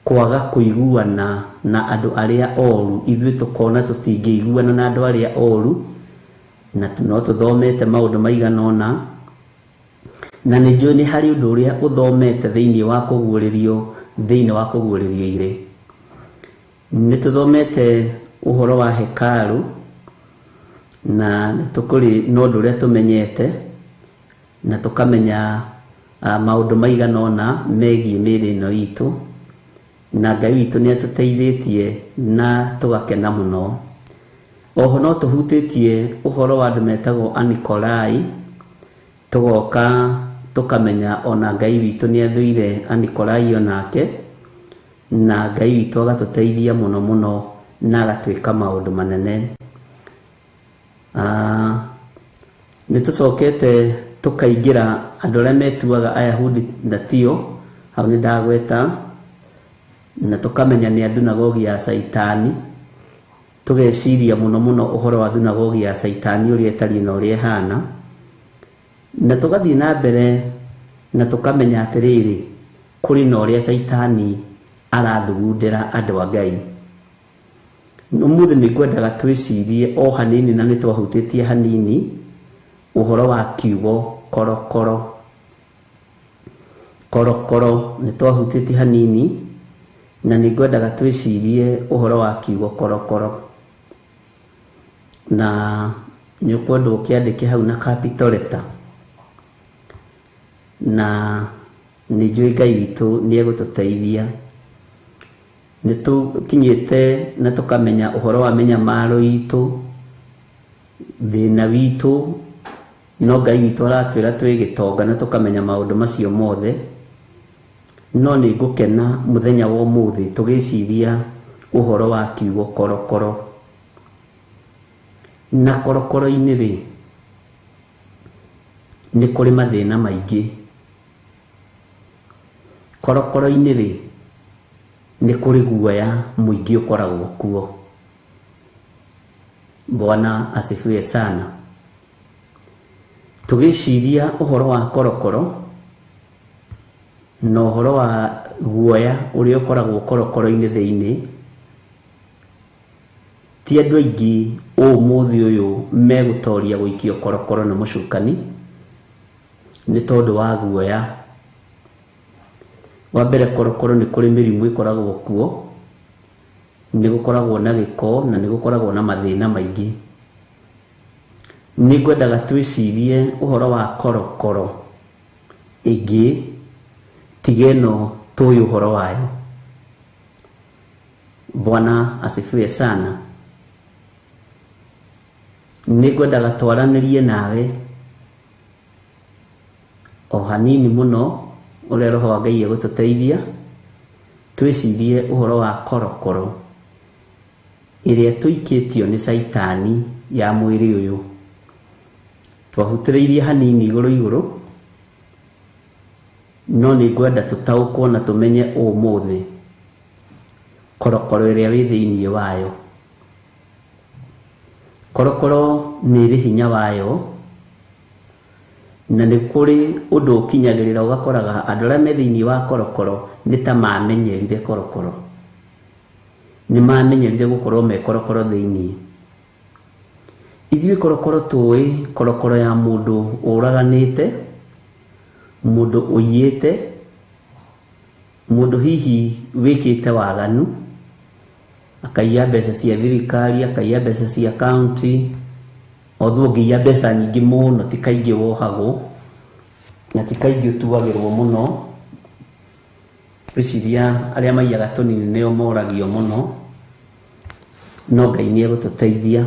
Kwaga kũiguana na andũ arĩa oru, ithuĩ tũkona tũtingĩiguana na andũ arĩa oru, na no tũthomete maũndũ maigana ũna, na nĩ njũĩ nĩ harĩ ũndũ ũrĩa ũthomete thĩinĩ wa kũguũrĩrio, thĩinĩ wa kũguũrĩrio igĩrĩ. Nĩ tũthomete ũhoro wa hekarũ, na nĩ tũkũrĩ na ũndũ ũrĩa tũmenyete, na tũkamenya maũndũ maigana ũna megiĩ mĩĩrĩ ĩno itũ, na Ngai witũ nĩ atũteithĩtie na tũgakena mũno. Oho no tũhutĩtie ũhoro wa andũ metagwo Anikolai, tũgoka tũkamenya ona Ngai witũ nĩ athũire Anikolai onake, na Ngai witũ agatũteithia mũno mũno na agatwĩka maũndũ manene. Nĩ tũcokete tũkaingĩra andũ arĩa metuaga Ayahudi na tio, hau nĩ ndagweta, na tũkamenya nĩ a thunagogi ya Caitani, tũgeciria mũno mũno ũhoro wa thunagogi ya Caitani ũrĩa ĩtariĩ na ũrĩa ĩhana, na tũgathiĩ na mbere na tũkamenya atĩrĩrĩ, kũrĩ na ũrĩa Caitani arathugundĩra andũ a Ngai. Ũmũthĩ nĩ ngwendaga twĩcirie o hanini, na nĩ twahutĩtie hanini ũhoro wa kiugo korokoro. Korokoro nĩ twahutĩtie hanini, na nĩ ngwendaga twĩcirie ũhoro wa kiugo korokoro. Na nĩ ũkwenda ũkĩandĩke hau na capital letter, na nĩ njũĩ Ngai witũ nĩ egũtũteithia. Nĩ tũkinyĩte na tũkamenya ũhoro wa mĩnyamaro itũ, thĩna witũ, no Ngai witũ aratwĩra twĩ gĩtonga na tũkamenya maũndũ macio mothe. No nĩ ngũkena mũthenya wa ũmũthĩ tũgĩciria ũhoro wa kiugo korokoro. Na korokoro-inĩ rĩ, nĩ kũrĩ mathĩna maingĩ. Korokoro-inĩ rĩ, nĩ kũrĩ guoya mũingĩ ũkoragwo kuo. Bwana asifiwe sana. Tũgĩciria ũhoro wa korokoro na ũhoro wa guoya ũrĩa ũkoragwo korokoro-inĩ thĩinĩ, ti andũ aingĩ ũmũthĩ ũyũ megũtoria gũikio korokoro nĩ mũcukani nĩ tondũ wa guoya. Wa mbere, korokoro nĩ kũrĩ mĩrimũ ĩkoragwo kuo, nĩ gũkoragwo na gĩko na nĩ gũkoragwo na mathĩna maingĩ. Nĩ ngwendaga twĩcirie ũhoro wa korokoro ĩngĩ tiga ĩno tũĩ ũhoro wayo. Bwana asifiwe sana. Nĩ ngwendaga twaranĩrie nawe o hanini mũno ũrĩa Roho wa Ngai egũtũteithia, twĩcirie ũhoro wa korokoro ĩrĩa tũikĩtio nĩ Caitani ya mwĩrĩ ũyũ. Twahutĩrĩirie hanini igũrũ igũrũ, no nĩ ngwenda tũtaũkwo na tũmenye ũmũthĩ korokoro ĩrĩa wĩ thĩinĩ wayo. Korokoro nĩ ĩrĩ hinya wayo, na nĩ kũrĩ ũndũ ũkinyagĩrĩra ũgakoraga andũ arĩa me thĩinĩ wa korokoro nĩ ta mamenyerire korokoro, nĩ mamenyerire gũkorwo me korokoro thĩinĩ. Ithuĩ korokoro tũĩ korokoro ya mũndũ ũraganĩte, mũndũ ũiyĩte, mũndũ hihi wĩkĩte waganu, akaiya mbeca cia thirikari, akaiya mbeca cia county. Although ũngĩiya mbeca nyingĩ mũno ti kaingĩ wohagwo, na ti kaingĩ ũtuagĩrwo mũno. Ngwĩciria arĩa maiyaga tũnini nĩo moragio mũno, no Ngai nĩ egũtũteithia.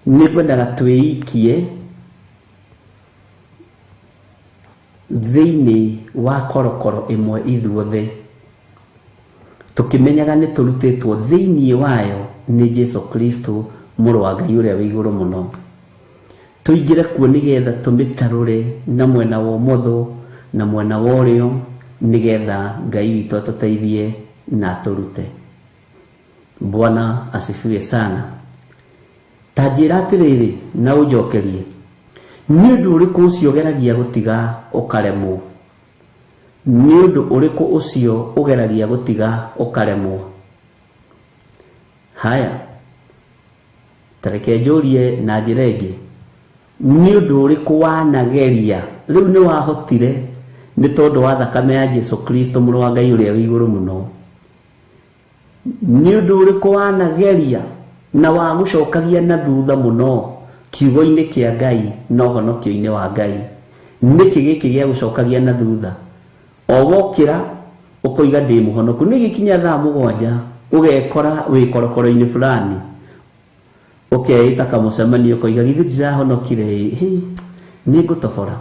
Nĩ ngwendaga twĩikie thĩinĩ wa korokoro ĩmwe ithuothe, tũkĩmenyaga nĩ tũrutĩtwo thĩinĩ wayo nĩ Jesu Kristo, mũrũ wa Ngai ũrĩa wĩ igũrũ mũno. Tũingĩre kuo nĩgetha tũmĩtarũre na mwena wa ũmotho na mwena wa ũrĩo, nĩgetha Ngai witũ atũteithie na atũrute. Bwana asifiwe sana. Ta njĩra atĩrĩrĩ na ũnjokerie, nĩ ũndũ ũrĩkũ ũcio ũgeragia gũtiga ũkaremwo? Nĩ ũndũ ũrĩkũ ũcio ũgeragia gũtiga ũkaremwo? Haya, tareke njũrie na njĩra ĩngĩ, nĩ ũndũ ũrĩkũ wanageria rĩu nĩ wahotire nĩ tondũ wa thakame ya Jesu Kristo mũrũ wa Ngai ũrĩa wĩ igũrũ mũno? Nĩ ũndũ ũrĩkũ wanageria na wagũcokagia na thutha mũno kiugo-inĩ kĩa Ngai na ũhonokio-inĩ wa Ngai? Nĩkĩ gĩkĩ gĩa gũcokagia na thutha? O wokĩra ũkoiga ndĩ mũhonoku, nĩ gĩkinya thaa 7 ũgekora wĩ korokoro-inĩ fulani, ũkeĩta kamũcemanio ũkoiga githĩ ndirahonokire ĩ, nĩ ngũtobora.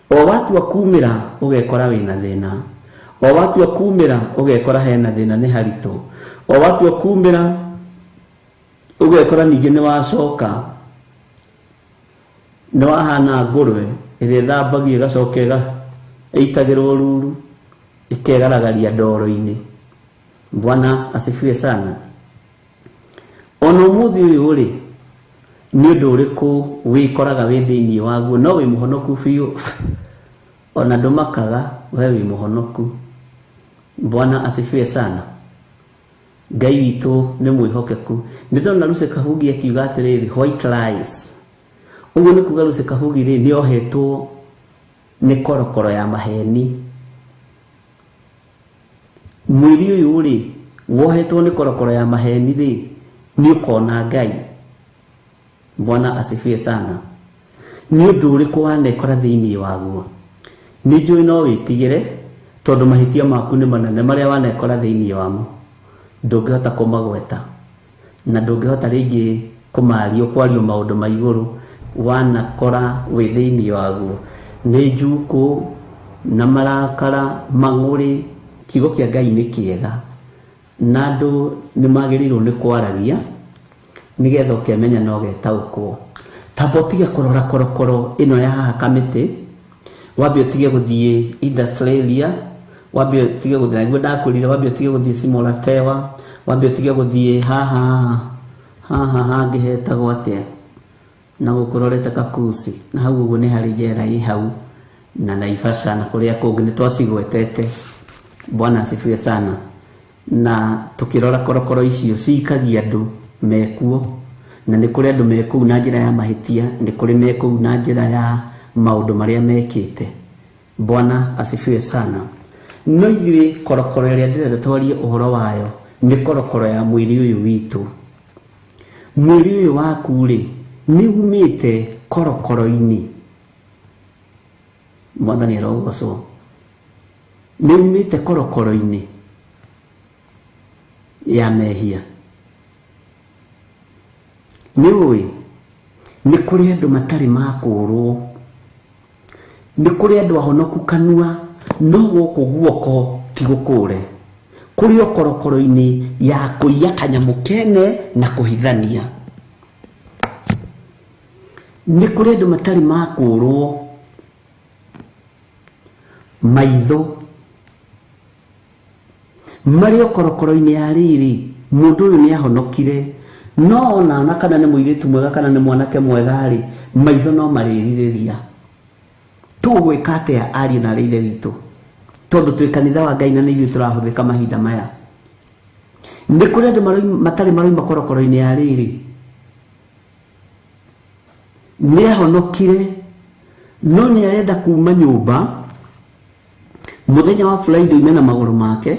O watua kumĩra ũgekora wĩna thĩna, o watua kumĩra ũgekora hena thĩna nĩ haritũ, o watua kumĩra ũgekora ningĩ nĩ wacoka nĩ wahana ngũrwe ĩrĩa ĩthambagio ĩgacoka ĩitagĩrwo ruru ĩkegaragaria ndoro-inĩ. Bwana asifiwe sana. Ona ũmũthĩ ũyũ rĩ, nĩ ũndũ ũrĩkũ wĩkoraga wĩ thĩinĩ waguo no wĩ mũhonoku biũ, ona ndũmakaga we wĩ mũhonoku? Bwana asifiwe sana. Ngai witũ nĩ mwĩhokeku. Nĩ ndona Lucy Kahugi akiuga atĩrĩrĩ, white lies. Ũguo nĩ kuga Lucy Kahugi rĩ nĩ ohetwo nĩ korokoro ya maheni. Mwĩrĩ ũyũ rĩ wohetwo nĩ korokoro ya maheni rĩ, nĩ ũkona Ngai. Bwana asifiwe sana. Nĩ ũndũ ũrĩkũ wanekora thĩinĩ waguo? Nĩ njũĩ no wĩtigĩre tondũ mahĩtia maku nĩ manene marĩa wanekora thĩinĩ wamo, ndũngĩhota kũmagweta na ndũngĩhota rĩngĩ kũmario kwario maũndũ ma igũrũ wanakora wĩ thĩinĩ waguo. Nĩ njukũ na marakara mang'ũrĩ. Kiugo kĩa Ngai nĩ kĩega na andũ nĩ magĩrĩirwo nĩ kwaragia nĩgetha ũkemenya na ũgetaũkwo. Tamba ũtige kũrora korokoro ĩno ya haha kamĩtĩ, wambe ũtige gũthiĩ Industrialia, wambe ũtige gũthiĩ, nĩguo ndakwĩrire, wambe ũtige gũthiĩ Simulatewa, wambe ũtige gũthiĩ haha haha hangĩ hetagwo atĩa na gũkũ rorete Kakusi, na hau ũguo nĩ harĩ njera ĩ hau na Naivasha na kũrĩa kũngĩ nĩ twacigwetete. Bwana asifiwe sana. Na tukĩrora korokoro icio cikagia andũ mekuo, na nĩ kũrĩ andũ mekũu na njĩra ya mahĩtia, nĩ kũrĩ mekũu na njĩra ya maũndũ marĩa mekĩte. Bwana asifiwe sana. No ithuĩ korokoro ĩrĩa ndĩrenda twarie ũhoro wayo nĩ korokoro ya mwĩrĩ ũyũ witũ. Mwĩrĩ ũyũ waku rĩ nĩ umĩte korokoro-inĩ. Mwathani arogocwo. Nĩ umĩte korokoro-inĩ ya mehia. Nĩ ũĩ nĩ kũrĩ andũ matarĩ makũrwo, nĩ kũrĩ andũ ahonoku kanua no gũkũ guoko ti gũkũre, kũrĩ o korokoro-inĩ ya kũiya kanyamũ kene na kũhithania. Nĩ kũrĩ andũ matarĩ makũrwo maitho marĩ o korokoro-inĩ ya rĩrĩ, mũndũ ũyũ nĩ ahonokire no ona kana nĩ mũirĩtu mwega kana nĩ mwanake mwega rĩ, maitho no marĩrirĩria. Tũgwĩka atĩa ariũ na aarĩ ithe witũ, tondũ twĩ kanitha wa Ngai na nĩ ithuĩ tũrahũthĩka mahinda maya? Nĩ kũrĩ andũ matarĩ maroima korokoro-inĩ ya rĩrĩ, nĩ ahonokire no nĩ arenda kuma nyũmba mũthenya wa Friday oime na magũrũ make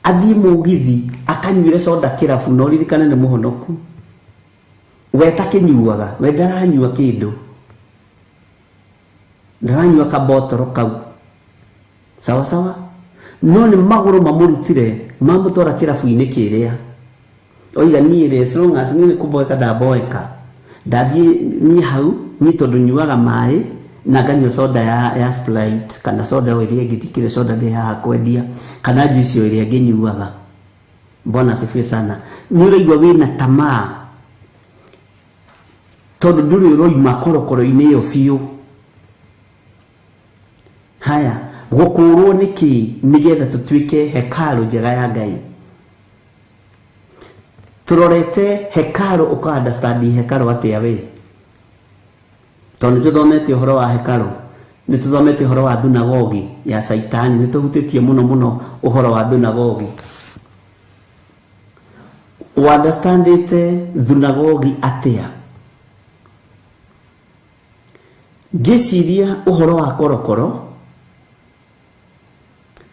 athiĩ mũgithi akanyuĩre soda kĩrabu, na ũririkane nĩ mũhonoku. We takĩnyuaga, we ndaranyua kĩndũ, ndaranyua kabotoro kau sawa sawa, no nĩ magũrũ mamũrutire mamũtwara kĩrabu-inĩ kĩrĩa. Oiga niĩ rĩ, as long as niĩ nĩ kũboeka ndaboeka, ndathiĩ niĩ hau niĩ tondũ nyuaga maĩ na nganyua soda ya Sprite kana soda o ĩrĩa ĩngĩ, ndikĩrĩ soda ndĩ haha kwendia, kana juice o ĩrĩa ngĩnyuaga. Bwana asifiwe sana. Nĩ ũraigua wĩna tamaa tondũ ndũrĩ ũroima korokoro-inĩ ĩyo biũ. Haya, gũkũrwo nĩkĩ nĩgetha tũtuĩke hekarũ njega ya Ngai? Tũrorete hekarũ, ũka understand hekarũ atĩa we? Tondũ nĩ tũthomete ũhoro wa hekarũ. Nĩ tũthomete ũhoro wa thunagogi ya Caitani, nĩ tũhutĩtie mũno mũno ũhoro wa thunagogi. Ũandastandĩte thunagogi atĩa? Ngĩciria ũhoro wa korokoro,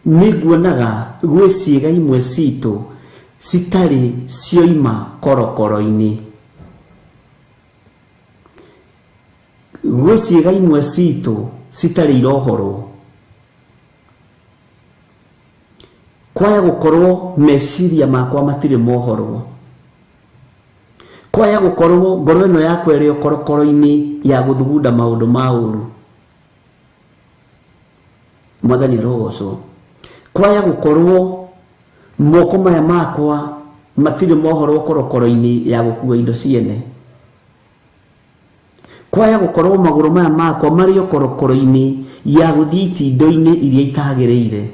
nĩ nguonaga gwĩ ciĩga imwe citũ citarĩ cioima korokoro-inĩ. Gwĩ ciĩga imwe citũ citarĩ irohorwo. Kwaya gũkorwo meciria makwa matirĩ mohorwo. Kwaya gũkorwo ngoro ĩno yakwa ĩrĩ o korokoro-inĩ ya gũthugunda maũndũ ma ũru. Mwathani arogocwo. Kwaya gũkorwo moko maya makwa matirĩ mohorwo korokoro-inĩ ya gũkua indo ciene. Kwaya gũkorwo magũrũ maya makwa marĩ o korokoro-inĩ ya gũthiĩ itindo-inĩ iria itagĩrĩire.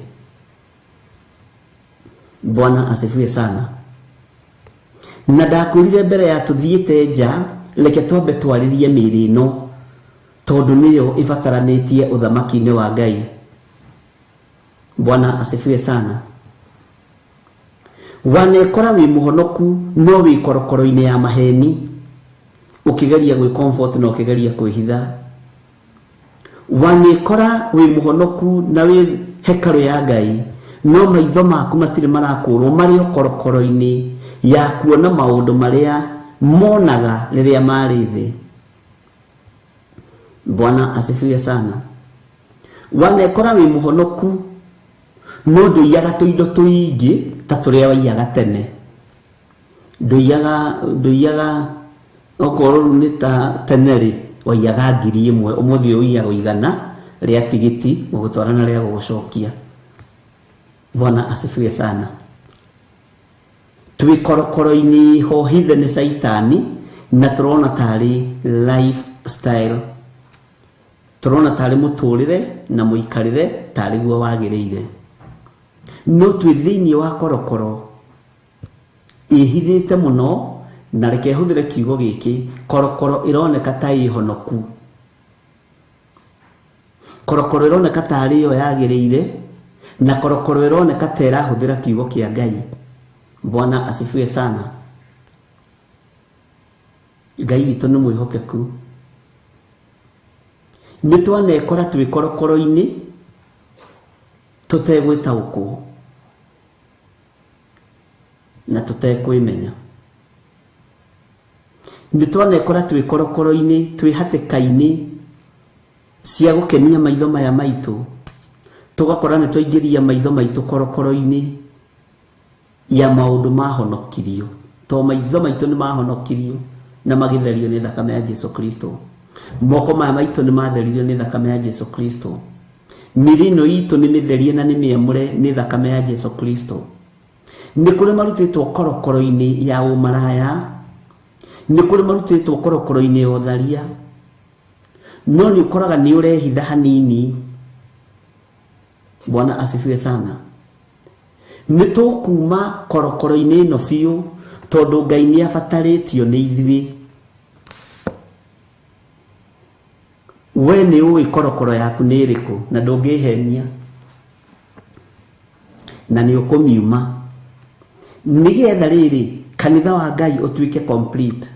Bwana asifiwe sana. Na ndakwĩrire mbere ya tũthiĩte nja, reke twambe twarĩrie mĩĩrĩ ĩno, tondũ nĩyo ĩbataranĩtie ũthamaki-inĩ wa Ngai. Bwana asifiwe sana. Wanekora wĩ mũhonoku no wĩ korokoro-inĩ ya maheni, ũkĩgeria gwĩ comfort na ũkĩgeria kwĩhitha. Wanekora wĩ mũhonoku na wĩ hekarũ ya Ngai, no maitho maku matirĩ marakũrwo, marĩ o korokoro-inĩ ya kuona maũndũ marĩa monaga rĩrĩa marĩ thĩ. Bwana asifiwe sana. Wanekora wĩ mũhonoku no ndũiyaga tũindo tũingĩ ta tũrĩa waiyaga tene. Ndũiyaga okorwo rĩu nĩ ta tene rĩ, waiyaga 1,000, ũmũthĩ ũiyaga 100 rĩa tigiti gũgũtwara na rĩa gũgũcokia. Bwana asifiwe sana. Twĩ korokoro-inĩ ho hithe nĩ Caitani, na tũrona tarĩ lifestyle, tũrona tarĩ mũtũrĩre na mũikarĩre tarĩ guo wagĩrĩire. No twĩ thĩinĩ wa korokoro ĩhithĩte mũno, na reke hũthĩre kiugo gĩkĩ, korokoro ĩroneka ta ĩhonoku. Korokoro ĩroneka tarĩ yo yagĩrĩire, na korokoro ĩroneka ta ĩrahũthĩra kiugo kĩa Ngai. Bwana asifiwe sana. Ngai witũ nĩ mwĩhokeku. Nĩ twanekora twĩ korokoro-inĩ tũtegwĩtaũkwo na tũtekwĩmenya. Nĩ twanekora twĩ korokoro-inĩ, twĩ hatĩka-inĩ cia gũkenia maitho maya maitũ, tũgakora nĩ twaingĩria maitho maitũ korokoro-inĩ ya maũndũ mahonokirio. To maitho maitũ nĩ mahonokirio na magĩtherio nĩ thakame ya Jesu Kristo. Moko maya maitũ nĩ matheririo nĩ thakame ya Jesu Kristo. Mĩĩrĩ ĩno itũ nĩ mĩtherie na nĩ mĩamũre nĩ thakame ya Jesu Kristo. Nĩ kũrĩ marutĩtwo korokoro-inĩ ya ũmaraya, nĩ kũrĩ marutĩtwo korokoro-inĩ ya ũtharia, no nĩ ũkoraga nĩ ũrehitha hanini. Bwana asifiwe sana. Nĩ tũkuma korokoro-inĩ ĩno biũ, tondũ Ngai nĩ abatarĩtio nĩ ithuĩ. We nĩ ũĩ korokoro yaku nĩ ĩrĩkũ na ndũngĩhenia, na nĩ ũkũmiuma, nĩgetha rĩrĩ kanitha wa Ngai ũtuĩke complete.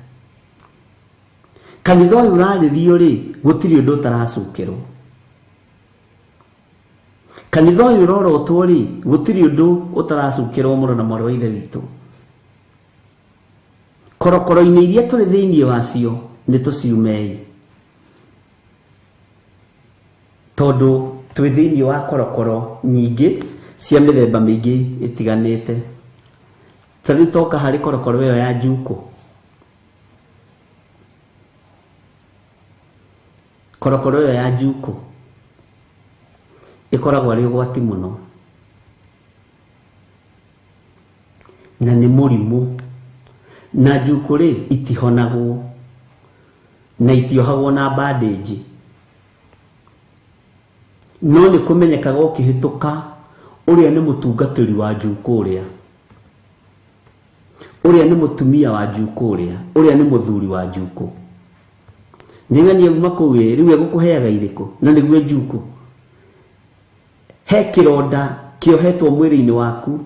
Kanitha ũyũ ũrarĩrio rĩ, gũtirĩ ũndũ ũtaracukĩrwo. Kanitha ũyũ ũrorotwo rĩ, gũtirĩ ũndũ ũtaracukĩrwo mũno na mwarĩ wa Ithe witũ. Korokoro-inĩ iria tũrĩ thĩinĩ wacio nĩ tũciumei, tondũ twĩ thĩinĩ wa korokoro nyingĩ cia mĩthemba mĩingĩ ĩtiganĩte. Ta rĩu toka harĩ korokoro ĩyo ya njukũ. Korokoro ĩyo ya njukũ ĩkoragwo arĩ ũgwati mũno, na nĩ mũrimũ. Na njukũ rĩ, itihonagwo na itiohagwo na bandage, no nĩ kũmenyekaga ũkĩhĩtũka ũrĩa nĩ mũtungatĩri wa njukũ, ũrĩa nĩ mũtumia wa njukũ, ũrĩa nĩ mũthuri wa njukũ. Nĩ ng'ania uma kũu ĩ, rĩu egũkũheaga irĩkũ? Na nĩguo njukũ. He kĩronda kĩohetwo mwĩrĩ-inĩ waku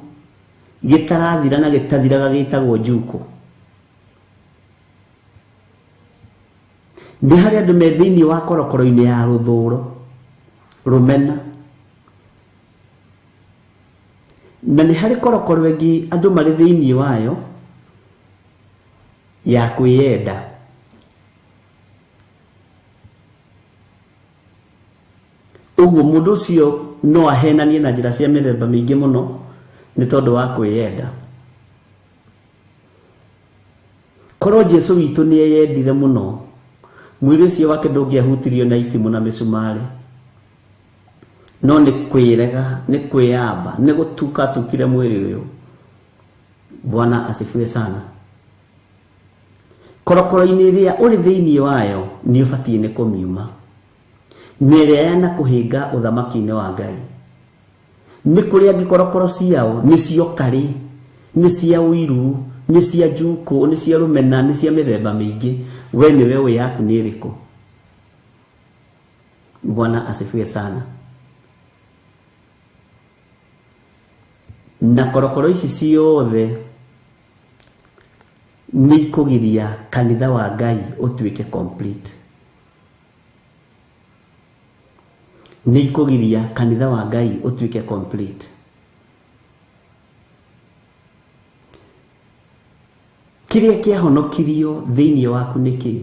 gĩtarathira na gĩtathiraga gĩtagwo njukũ. Nĩ harĩ andũ me thĩinĩ wa korokoro-inĩ ya rũthũro, rũmena. Na nĩ harĩ korokoro ĩngĩ andũ marĩ thĩinĩ wayo ya kwĩyenda. Ũguo mũndũ ũcio no ahenanie na njĩra cia mĩthemba mĩingĩ mũno nĩ tondũ wa kwĩyenda. Korwo Jesu witũ nĩ eyendire mũno, mwĩrĩ ũcio wake ndũngĩahutirio na itimũ na mĩcumarĩ. No nĩ kwĩrega, nĩ kwĩyamba, nĩ gũtuka atukire mwĩrĩ ũyũ. Bwana asifiwe sana. Korokoro-inĩ ĩrĩa ũrĩ thĩinĩ wayo nĩ ũbatiĩ nĩ kũmiuma. Na ĩrĩa yanakũhĩnga ũthamaki-inĩ wa Ngai. Nĩ kũrĩ angĩ korokoro ciao nĩ cia ũkarĩ, nĩ cia ũiru, nĩ cia njukũ, nĩ cia rũmena, nĩ cia mĩthemba mĩingĩ. We nĩwe ũĩ yaku nĩ ĩrĩkũ. Bwana asifiwe sana. Na korokoro ici ciothe nĩ ikũgiria kanitha wa Ngai ũtuĩke complete. Nĩ ikũgiria kanitha wa Ngai ũtuĩke complete. Kĩrĩa kĩahonokirio thĩinĩ waku nĩ kĩ?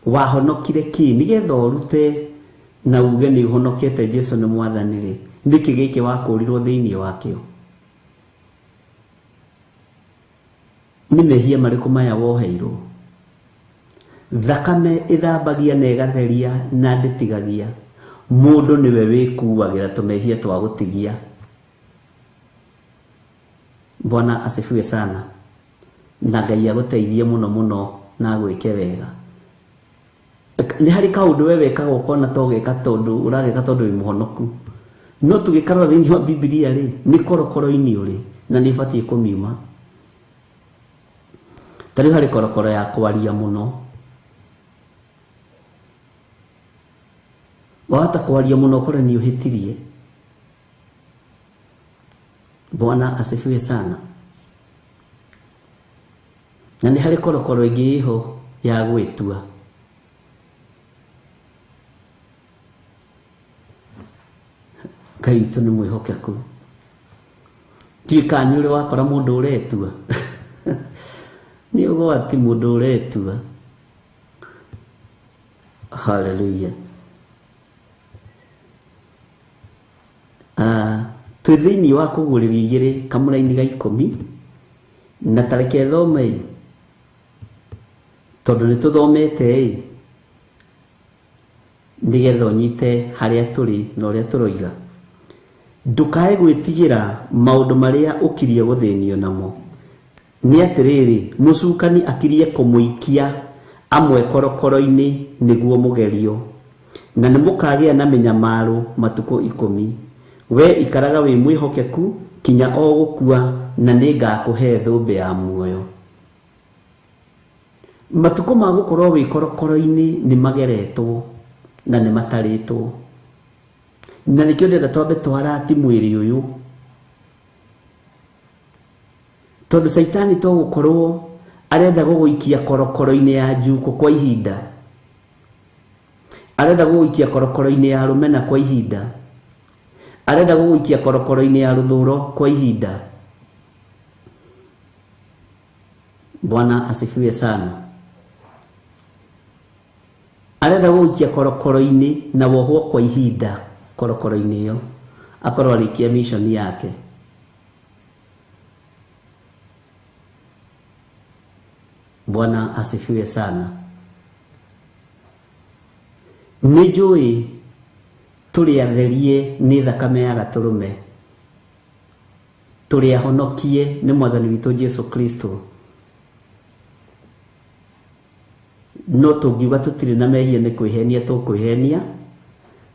Wahonokire kĩ? Nĩgetha ũrute na uge nĩ ũhonokete Jesu nĩ mwathani rĩ, nĩkĩ gĩkĩ wakũrirwo thĩinĩ wakĩo? Nĩ mehia marĩkũ maya woheirwo? Thakame ĩthambagia na ĩgatheria na ndĩtigagia. Mũndũ nĩwe wĩkuagĩra tũmehia twa gũtigia. Bwana asifiwe sana. Na Ngai agũteithie mũno mũno na agwĩke wega. Nĩ harĩ kaũndũ we wekaga ũkona to geka tondũ ũrageka tondũ wĩ mũhonoku. No tũgĩkarora thĩinĩ wa Bibilia rĩ, nĩ korokoro-inĩ ũrĩ na nĩ ũbatiĩ kũmiuma. Ta rĩu harĩ korokoro ya kwaria mũno. Wahota kwaria mũno ũkore nĩ ũhĩtirie. Bwana asifiwe sana. Na nĩ harĩ korokoro ĩngĩ ĩho ya gwĩtua. Ngai witũ nĩ mwĩhokeku. Ndiũĩ kana nĩ ũrĩ wakora mũndũ ũretua. Nĩ ũgwati mũndũ ũretua. Hallelujah. Twĩ thĩinĩ wa kũguũrĩrio igĩrĩ kamũraini ga ikũmi na tareke thome tondũ nĩ tũthomete ĩ nĩgetha ũnyite harĩa tũrĩ na ũrĩa tũroiga. Ndũkae gwĩtigĩra maũndũ marĩa ũkirie gũthĩnio namo. Nĩ atĩrĩrĩ, mũcukani akirie kũmũikia amwe korokoro-inĩ nĩguo mũgerio, na nĩ mũkagĩa na mĩnyamaro matukũ 10. We ikaraga wĩ mwĩhokeku kinya o gũkua, na nĩngakũhe thũmbĩ ya muoyo. Matukũ ma gũkorwo wĩ korokoro-inĩ nĩ mageretwo na nĩ matarĩtwo. Na nĩkĩo ndĩrenda twambe twarati mwĩrĩ ũyũ, tondũ Caitani to gũkorwo arenda gũgũikia korokoro-inĩ ya njukũ kwa ihinda, arenda gũgũikia korokoro-inĩ ya rũmena kwa ihinda, arenda gũgũikia korokoro-inĩ ya rũthũro kwa ihinda. Bwana asifiwe sana. Arenda gũgũikia korokoro-inĩ na wohwo kwa ihinda korokoro-inĩ ĩyo, akorwo arĩkia mission yake. Bwana asifiwe sana. Nĩ njũĩ tũrĩ atherie nĩ thakame ya gatũrũme, tũrĩ ahonokie nĩ mwathani witũ Jesu Kristo. No tũngiuga tũtirĩ na mehia nĩ kwĩhenia tũkwĩhenia,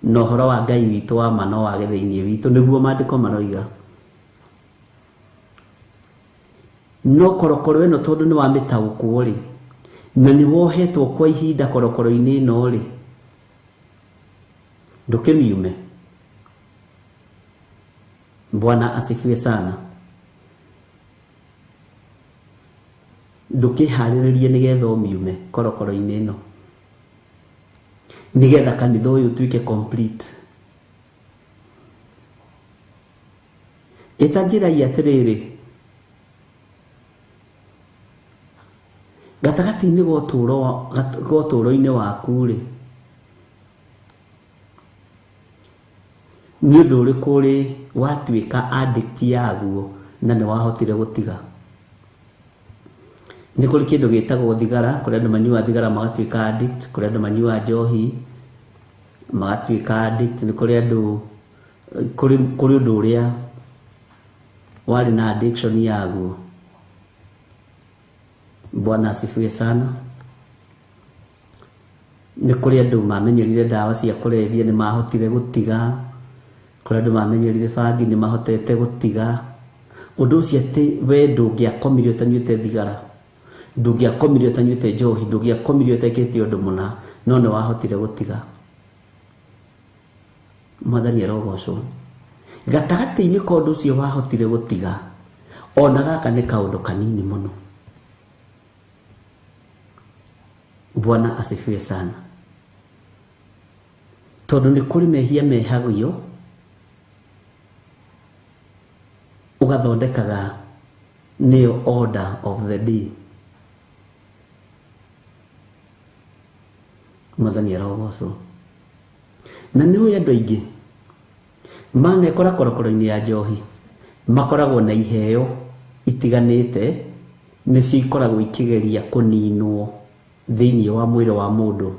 na ũhoro wa Ngai witũ wa ma no wage thĩinĩ witũ, nĩguo maandĩko maroiga. No korokoro ĩno tondũ nĩ wamĩtaũkwo rĩ, Na nĩ wohetwo kwa ihinda korokoro-inĩ ĩno rĩ, ndũkĩmiume. Bwana asifiwe sana. Ndũkĩharĩrĩrie nĩgetha ũmiume korokoro-inĩ ĩno, nĩgetha kanitha ũyũ ũtuĩke complete. Ĩta njĩra atĩrĩrĩ, gatagatĩ-inĩ ga ũtũũro-inĩ waku rĩ, nĩ ũndũ ũrĩkũ ũrĩ watuĩka addict yaguo na nĩ wahotire gũtiga? Nĩ kũrĩ kĩndũ gĩtagwo thigara, kũrĩ andũ manyuaga thigara magatuĩka addict, kũrĩ andũ manyuaga njohi magatuĩka addict, nĩ kũrĩ andũ, kũrĩ ũndũ ũrĩa warĩ na addiction yaguo. Bwana asifiwe sana. Nĩ kũrĩ andũ mamenyerire ndawa cia kũrebia nĩ mahotire gũtiga, kũrĩ andũ mamenyerire bangi nĩ mahotete gũtiga. Ũndũ ũcio atĩ we ndũngĩakomire ũtanyuĩte thigara, ndũngĩakomire ũtanyuĩte njohi, ndũngĩakomire ũtekĩte ũndũ mũna, no nĩ wahotire gũtiga. Mwathani arogocwo. Gatagatĩ-inĩ ka ũndũ ũcio wahotire gũtiga, ona gaka nĩ kaũndũ kanini mũno. Bwana asifiwe sana. Tondũ nĩ kũrĩ mehia mehagio ũgathondekaga nĩyo order of the day. Mwathani arogocwo. Na nĩ ũĩ andũ aingĩ manekora korokoro-inĩ ya njohi makoragwo na iheo itiganĩte, nĩcio ikoragwo ikĩgeria kũninwo thĩinĩ wa mwĩrĩ wa mũndũ.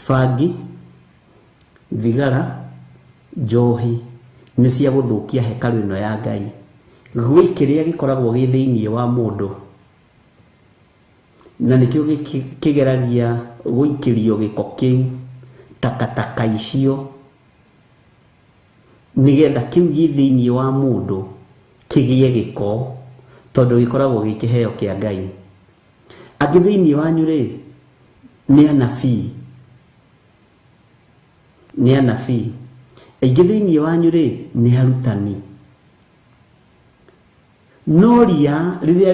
Bangi, thigara, njohi nĩ cia gũthũkia hekarũ ĩno ya Ngai. Gwĩ kĩrĩa gĩkoragwo gĩ thĩinĩ wa mũndũ, na nĩkĩo kĩgeragia gũikĩrio gĩko kĩu, takataka icio, nĩgetha kĩu gĩ thĩinĩ wa mũndũ kĩgĩe gĩko, tondũ gĩkoragwo gĩ kĩheo kĩa Ngai. Angĩ thĩinĩ wanyu rĩ, nĩ anabii, nĩ anabii. Aingĩ thĩinĩ wanyu rĩ, nĩ arutani. No ria rĩrĩa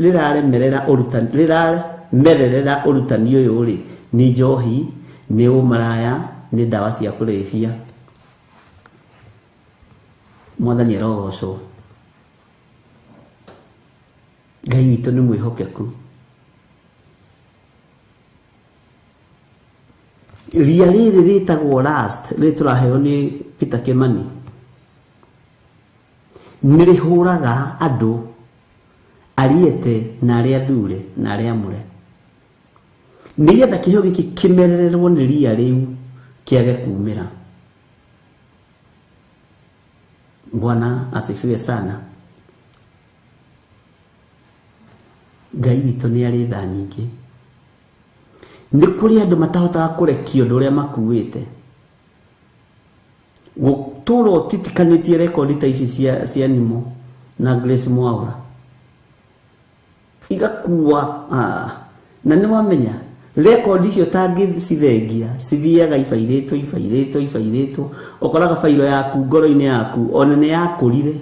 rĩraremerera ũrutani, rĩramererera ũrutani ũyũ rĩ, nĩ njohi, nĩ ũmaraya, nĩ ndawa cia kũrebia. Mwathani arogocwo. Ngai witũ nĩ mwĩhokeku. Ria rĩrĩ rĩtagwo last, rĩrĩ tũraheo nĩ Peter Kimani, nĩ rĩhũraga andũ ariete na arĩa athure na arĩa amũre, nĩgetha kĩheo gĩkĩ kĩmerererwo nĩ ria rĩu kĩage kumĩra. Bwana asifiwe sana. Ngai witũ nĩ arĩ tha nyingĩ. Nĩ kũrĩ andũ matahotaga kũrekia ũndũ ũrĩa makuĩte. Gũtũra ũtitikanĩtie rekondi ta ici cia Nimo na Grace Mwaura, igakua. Na nĩ wamenya rekondi icio ũtangĩcithengia cithiaga ibairĩtwo ibairĩtwo ibairĩtwo, ũkoraga bairo yaku ngoro-inĩ yaku ona nĩ yakũrire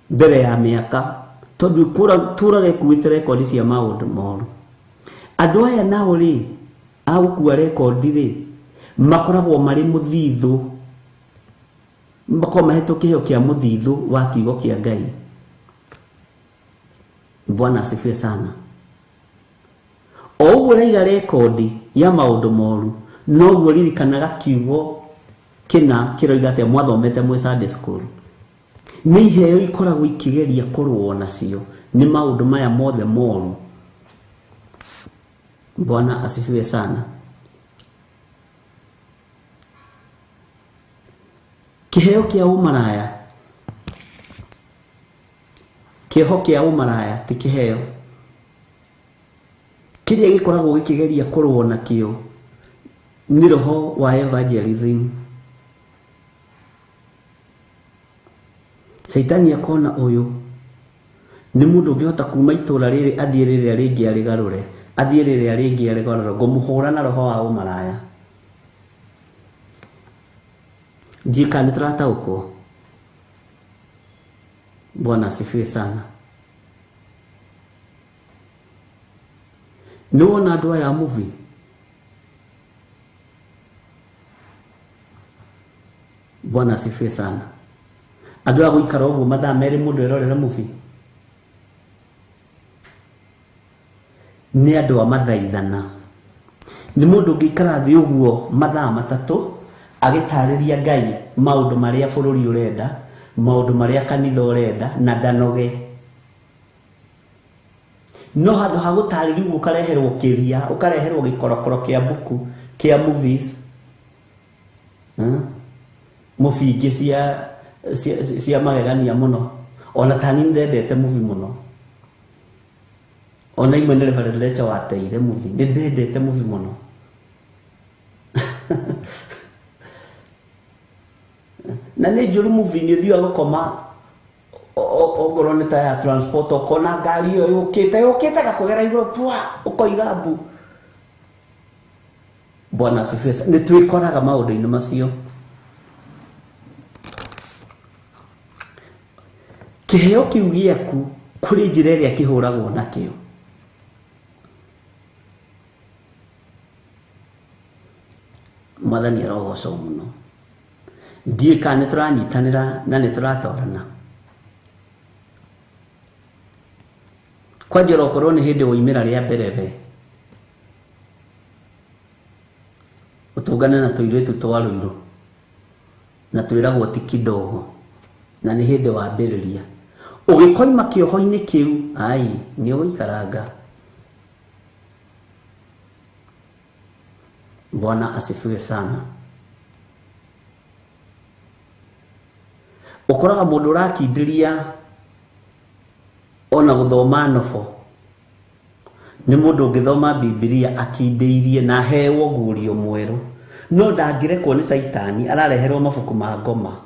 mbere ya mĩaka, tondũ tũraga ĩkuĩte rekondi cia maũndũ moru. Andũ aya nao rĩ, a gũkua rekondi rĩ, makoragwo marĩ mũthithũ, makoragwo mahetwo kĩheo kĩa mũthithũ wa kiugo kĩa Ngai. Bwana asifiwe sana. O ũguo ũraiga rekondi ya maũndũ moru, noguo ririkanaga kiugo kĩna kĩroiga atĩa mwathomete mwĩ Sunday school. Nĩ iheo ikoragwo ikĩgeria kũrũo nacio nĩ maũndũ maya mothe moru. Bwana asifiwe sana. Kĩheo kĩa ũmaraya, kĩoho kĩa ũmaraya ti kĩheo kĩrĩa gĩkoragwo gĩkĩgeria kũrũo nakĩo nĩ roho wa evangelism. Caitani akona ũyũ Nĩ mũndũ ũngĩhota kuma itũra rĩrĩ athiĩ rĩrĩa rĩngĩ arĩgarũre, athiĩ rĩrĩa rĩngĩ arĩgarũre, ngũmũhũra na roho wa ũmaraya. Ndiũĩ kana nĩ tũrataũkwo. Bwana asifiwe sana. Nĩ wona andũ aya a movie? Bwana asifiwe sana. Andũ aya gũikara ũguo mathaa merĩ mũndũ erorere movie? Nĩ andũ a mathaithana. Nĩ mũndũ ũngĩikara thĩ ũguo mathaa matatũ agĩtarĩria Ngai maũndũ marĩa bũrũri ũrenda, maũndũ marĩa kanitha ũrenda, na ndanoge. No handũ ha gũtarĩria ũguo ũkareherwo kĩria, ũkareherwo gĩkorokoro kĩa mbuku, kĩa movies, movie ingĩ cia magegania mũno. Ona ta niĩ nĩndendete movie mũno. Ona imwe nĩ Reverend Lecha wateire movie. Nĩndendete movie mũno. Na nĩ njũru movie nĩ ũthiaga gũkoma ongorwo nĩ ta ya transport, ũkona ngari ĩyo yũkĩte, yũkĩte gakũgera igũrũ, pua, ũkoiga mbu. Bwana asifiwe. Nĩ twĩkoraga maũndũ-inĩ macio. Kĩheo kĩu gĩaku kũrĩ njĩra ĩrĩa kĩhũragwo nakĩo. Mwathani arogocwo mũno. Ndiũĩ kana nĩ tũranyitanĩra na nĩ tũratwarana. Kwanja okorwo nĩ hĩndĩ woimĩra rĩa mbere we, ũtũngane na tũirĩtu twa rũirũ na twĩragwo ti kidogo, na nĩ hĩndĩ wambĩrĩria. Ũgĩkoima kĩoho-inĩ kĩu, ai, nĩ ũgũikaranga. Bwana asifiwe sana. Ũkoraga mũndũ ũrakindĩria ona gũthoma nobo nĩ mũndũ ũngĩthoma Bibilia akindĩirie na aheo guũrio mwerũ, no ndangĩrekwo nĩ Caitani, arareherwo mabuku ma ngoma.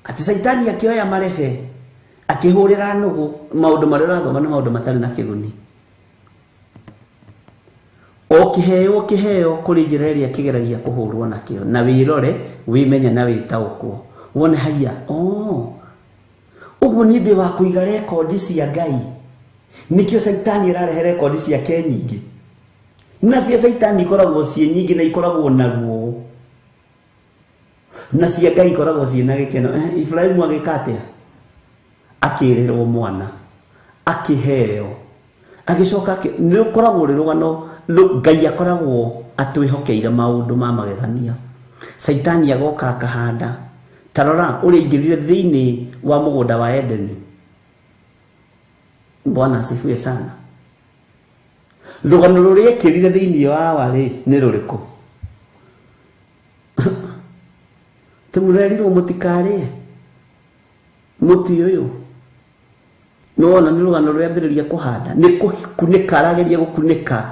Atĩ Caitani akĩoya marebe akĩhũrĩra nũgũ, maũndũ marĩa ũrathoma nĩ maũndũ matarĩ na kĩguni. O kĩheo kĩheo kũrĩ njĩra ĩrĩa kĩgeragia kũhũrwo nakĩo, na wĩrore, wĩmenye na wĩtaũkwo, wone haiya, oh, ũguo niĩ ndĩ wa kũiga rekondi cia Ngai. Nĩkĩo Caitani ararehe rekondi ciake nyingĩ, na cia Caitani ikoragwo ciĩ nyingĩ na ikoragwo na ruo, na cia Ngai ikoragwo ciĩ na gĩkeno. Ibrahimu agĩka atĩa? Akĩrĩrwo mwana, akĩheo, agĩcoka nĩ ũkoragwo ũrĩ rũgano. Ngai akoragwo atwĩhokeire maũndũ ma magegania. Caitani agoka akahanda. Ta rora ũrĩa aingĩrire thĩinĩ wa mũgũnda wa Edeni. Bwana asifiwe sana. Rũgano rũrĩa ekĩrire thĩinĩ wa warĩ nĩ rũrĩkũ? Tũmũrerirwo mũtikarĩe mũtĩ ũyũ. Nĩ wona nĩ rũgano rũrĩa ambĩrĩria kũhanda, nĩ kũkunĩka arageria gũkunĩka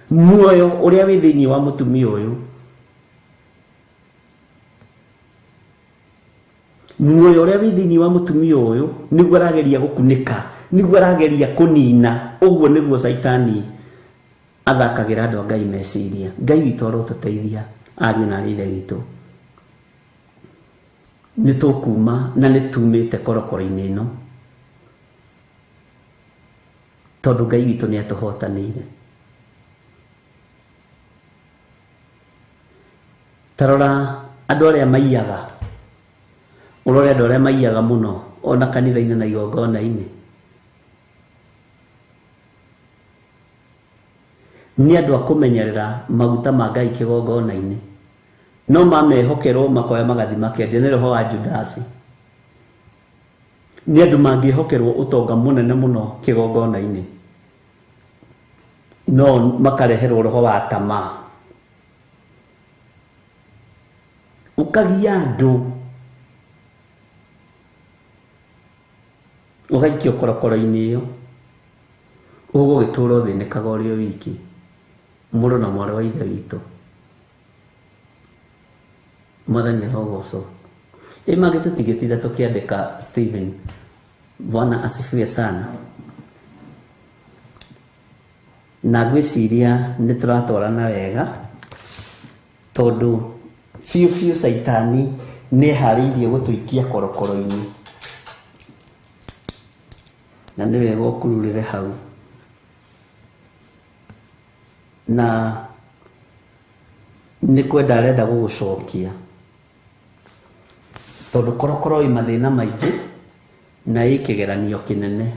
muoyo ũrĩa wĩ thĩinĩ wa mũtumia ũyũ. Muoyo ũrĩa wĩ thĩinĩ wa mũtumia ũyũ nĩguo arageria gũkunĩka, nĩguo arageria kũnina. Ũguo nĩguo Caitani athakagĩra andũ a Ngai meciria. Ngai witũ arotũteithia, ariũ na aarĩ a Ithe witũ. Nĩ tũkuma na nĩ tumĩte korokoro-inĩ ĩno, tondũ Ngai witũ nĩ atũhotanĩire. Ta rora andũ arĩa maiyaga, ũrore andũ arĩa maiyaga mũno ona kanitha-inĩ na igongona-inĩ. Nĩ andũ a kũmenyerera maguta ma Ngai kĩgongona-inĩ, no mamehokerwo makoya magathi makendia. Nĩ roho wa Judasi. Nĩ andũ mangĩhokerwo ũtonga mũnene mũno kĩgongona-inĩ, no makareherwo roho wa tamaa. Ũkagia andũ, ũgaikio korokoro-inĩ ĩyo, ũgũgĩtũra ũthĩnĩkaga ũrĩ o wiki, mũrũ na mwarĩ wa Ithe witũ. Mwathani arogocwo. Ĩ mangĩtũtigĩtire tũkĩandĩka Stephen Bwana asifiwe sana. Na ngwĩciria nĩ tũratwarana wega tondũ biũ biũ Caitani nĩ eharĩirie gũtũikia korokoro-inĩ, na nĩ wega ũkururĩre hau. Na nĩ kwenda arenda gũgũcokia tondũ korokoro ĩ mathĩna maingĩ na ĩ kĩgeranio kĩnene.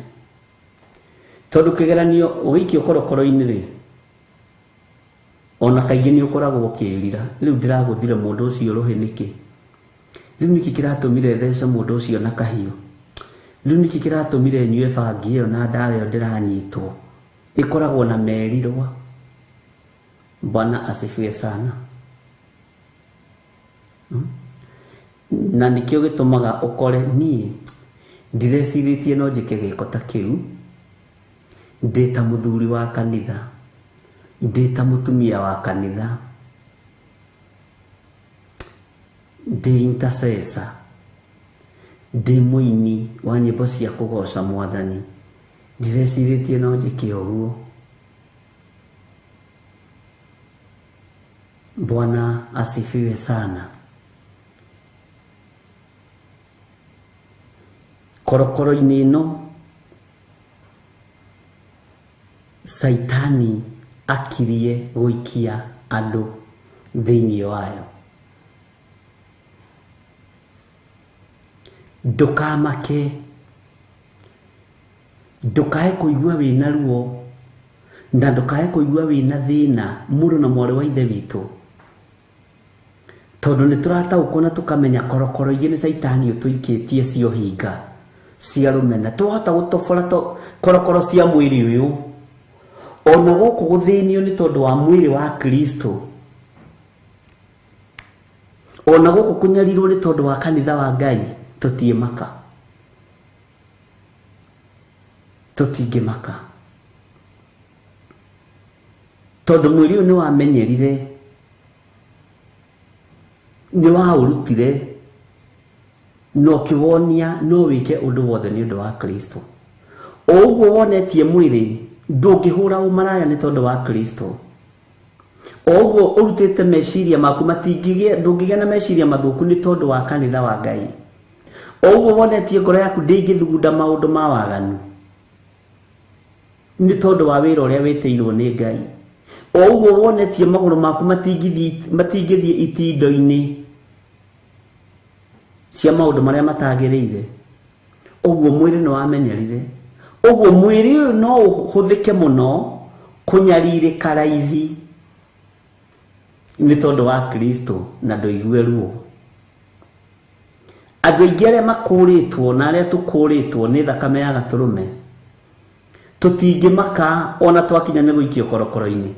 Tondũ kĩgeranio ũgĩikio korokoro-inĩ rĩ, ona kaingĩ nĩ ũkoragwo ũkĩĩrira, rĩu ndĩragũthire mũndũ ũcio rũhĩ nĩkĩ? Rĩu nĩkĩ kĩratũmire thece mũndũ ũcio na kahiũ? Rĩu nĩkĩ kĩratũmire nyue bangi ĩyo na ndawa ĩyo ndĩranyitwo? Ĩkoragwo na merirwa. Bwana asifiwe sana. Na nĩkĩo gĩtũmaga ũkore niĩ ndirecirĩtie no njĩke gĩko ta kĩu, ndĩ ta mũthuri wa kanitha, ndĩ ta mũtumia wa kanitha, ndĩ intercessor, ndĩ mũini wa nyĩmbo cia kũgoca mwathani, ndirecirĩtie no njĩke ũguo. Bwana asifiwe sana. Korokoro-inĩ ĩno Caitani akirie gũikia andũ thĩinĩ wayo. Ndũkamake, ndũkae kũigua wĩna ruo, na ndũkae kũigua wĩna thĩna mũrũ na mwarĩ wa ithe witũ, tondũ nĩ tũrataũkwo na tũkamenya korokoro ingĩ nĩ Caitani ũtũikĩtie cio hinga cia rũmena. Twahota gũtobora korokoro cia mwĩrĩ ũyũ, ona gũkũ gũthĩnio nĩ tondũ wa mwĩrĩ wa Kristo, ona gũkũ kũnyarirwo nĩ tondũ wa kanitha wa Ngai, tũtiĩmaka, tũtingĩmaka, tondũ mwĩrĩ ũyũ nĩ wamenyerire, nĩ waũrutire, na ũkĩwonia no wĩke ũndũ wothe nĩ ũndũ wa Kristo. O ũguo wonetie mwĩrĩ ndũngĩhũra ũmaraya nĩ tondũ wa Kristo. O ũguo ũrutĩte meciria maku matingĩgĩa, ndũngĩgĩa na meciria mathũku nĩ tondũ wa kanitha wa Ngai. O ũguo wonetie ngoro yaku ndĩngĩthugunda maũndũ ma waganu nĩ tondũ wa wĩra ũrĩa wĩtĩirwo nĩ Ngai. O ũguo wonetie magũrũ maku matingĩthiĩ itindo-inĩ cia maũndũ marĩa matagĩrĩire, ũguo mwĩrĩ nĩ wamenyerire. Ũguo mwĩrĩ ũyũ no ũhũthĩke mũno kũnyarirĩka raithi nĩ tondũ wa Kristo na ndũigue ruo. Andũ aingĩ arĩa makũrĩtwo na arĩa tũkũrĩtwo nĩ thakame ya gatũrũme tũtingĩmaka ona twakinya nĩ gũikio korokoro-inĩ,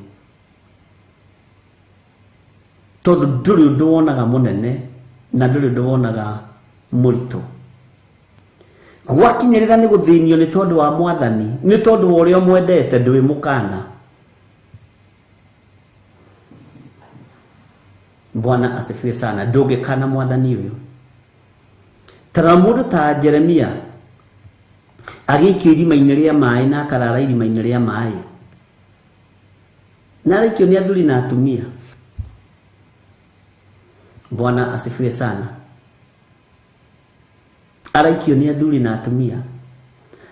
tondũ ndũrĩ ũndũ wonaga mũnene na ndũrĩ ũndũ wonaga mũritũ. Gwakinyĩrĩra nĩ gũthĩnio nĩ tondũ wa mwathani, nĩ tondũ wa ũrĩa ũmwendete, ndũĩ mũkana. Bwana asifiwe sana. Ndũngĩkana mwathani ũyũ. Tara mũndũ ta Jeremia agĩikio irima-inĩ rĩa maĩ na akarara irima-inĩ rĩa maĩ, na araikio nĩ athuri na atumia. Bwana asifiwe sana. Araikio nĩ athuri na atumia,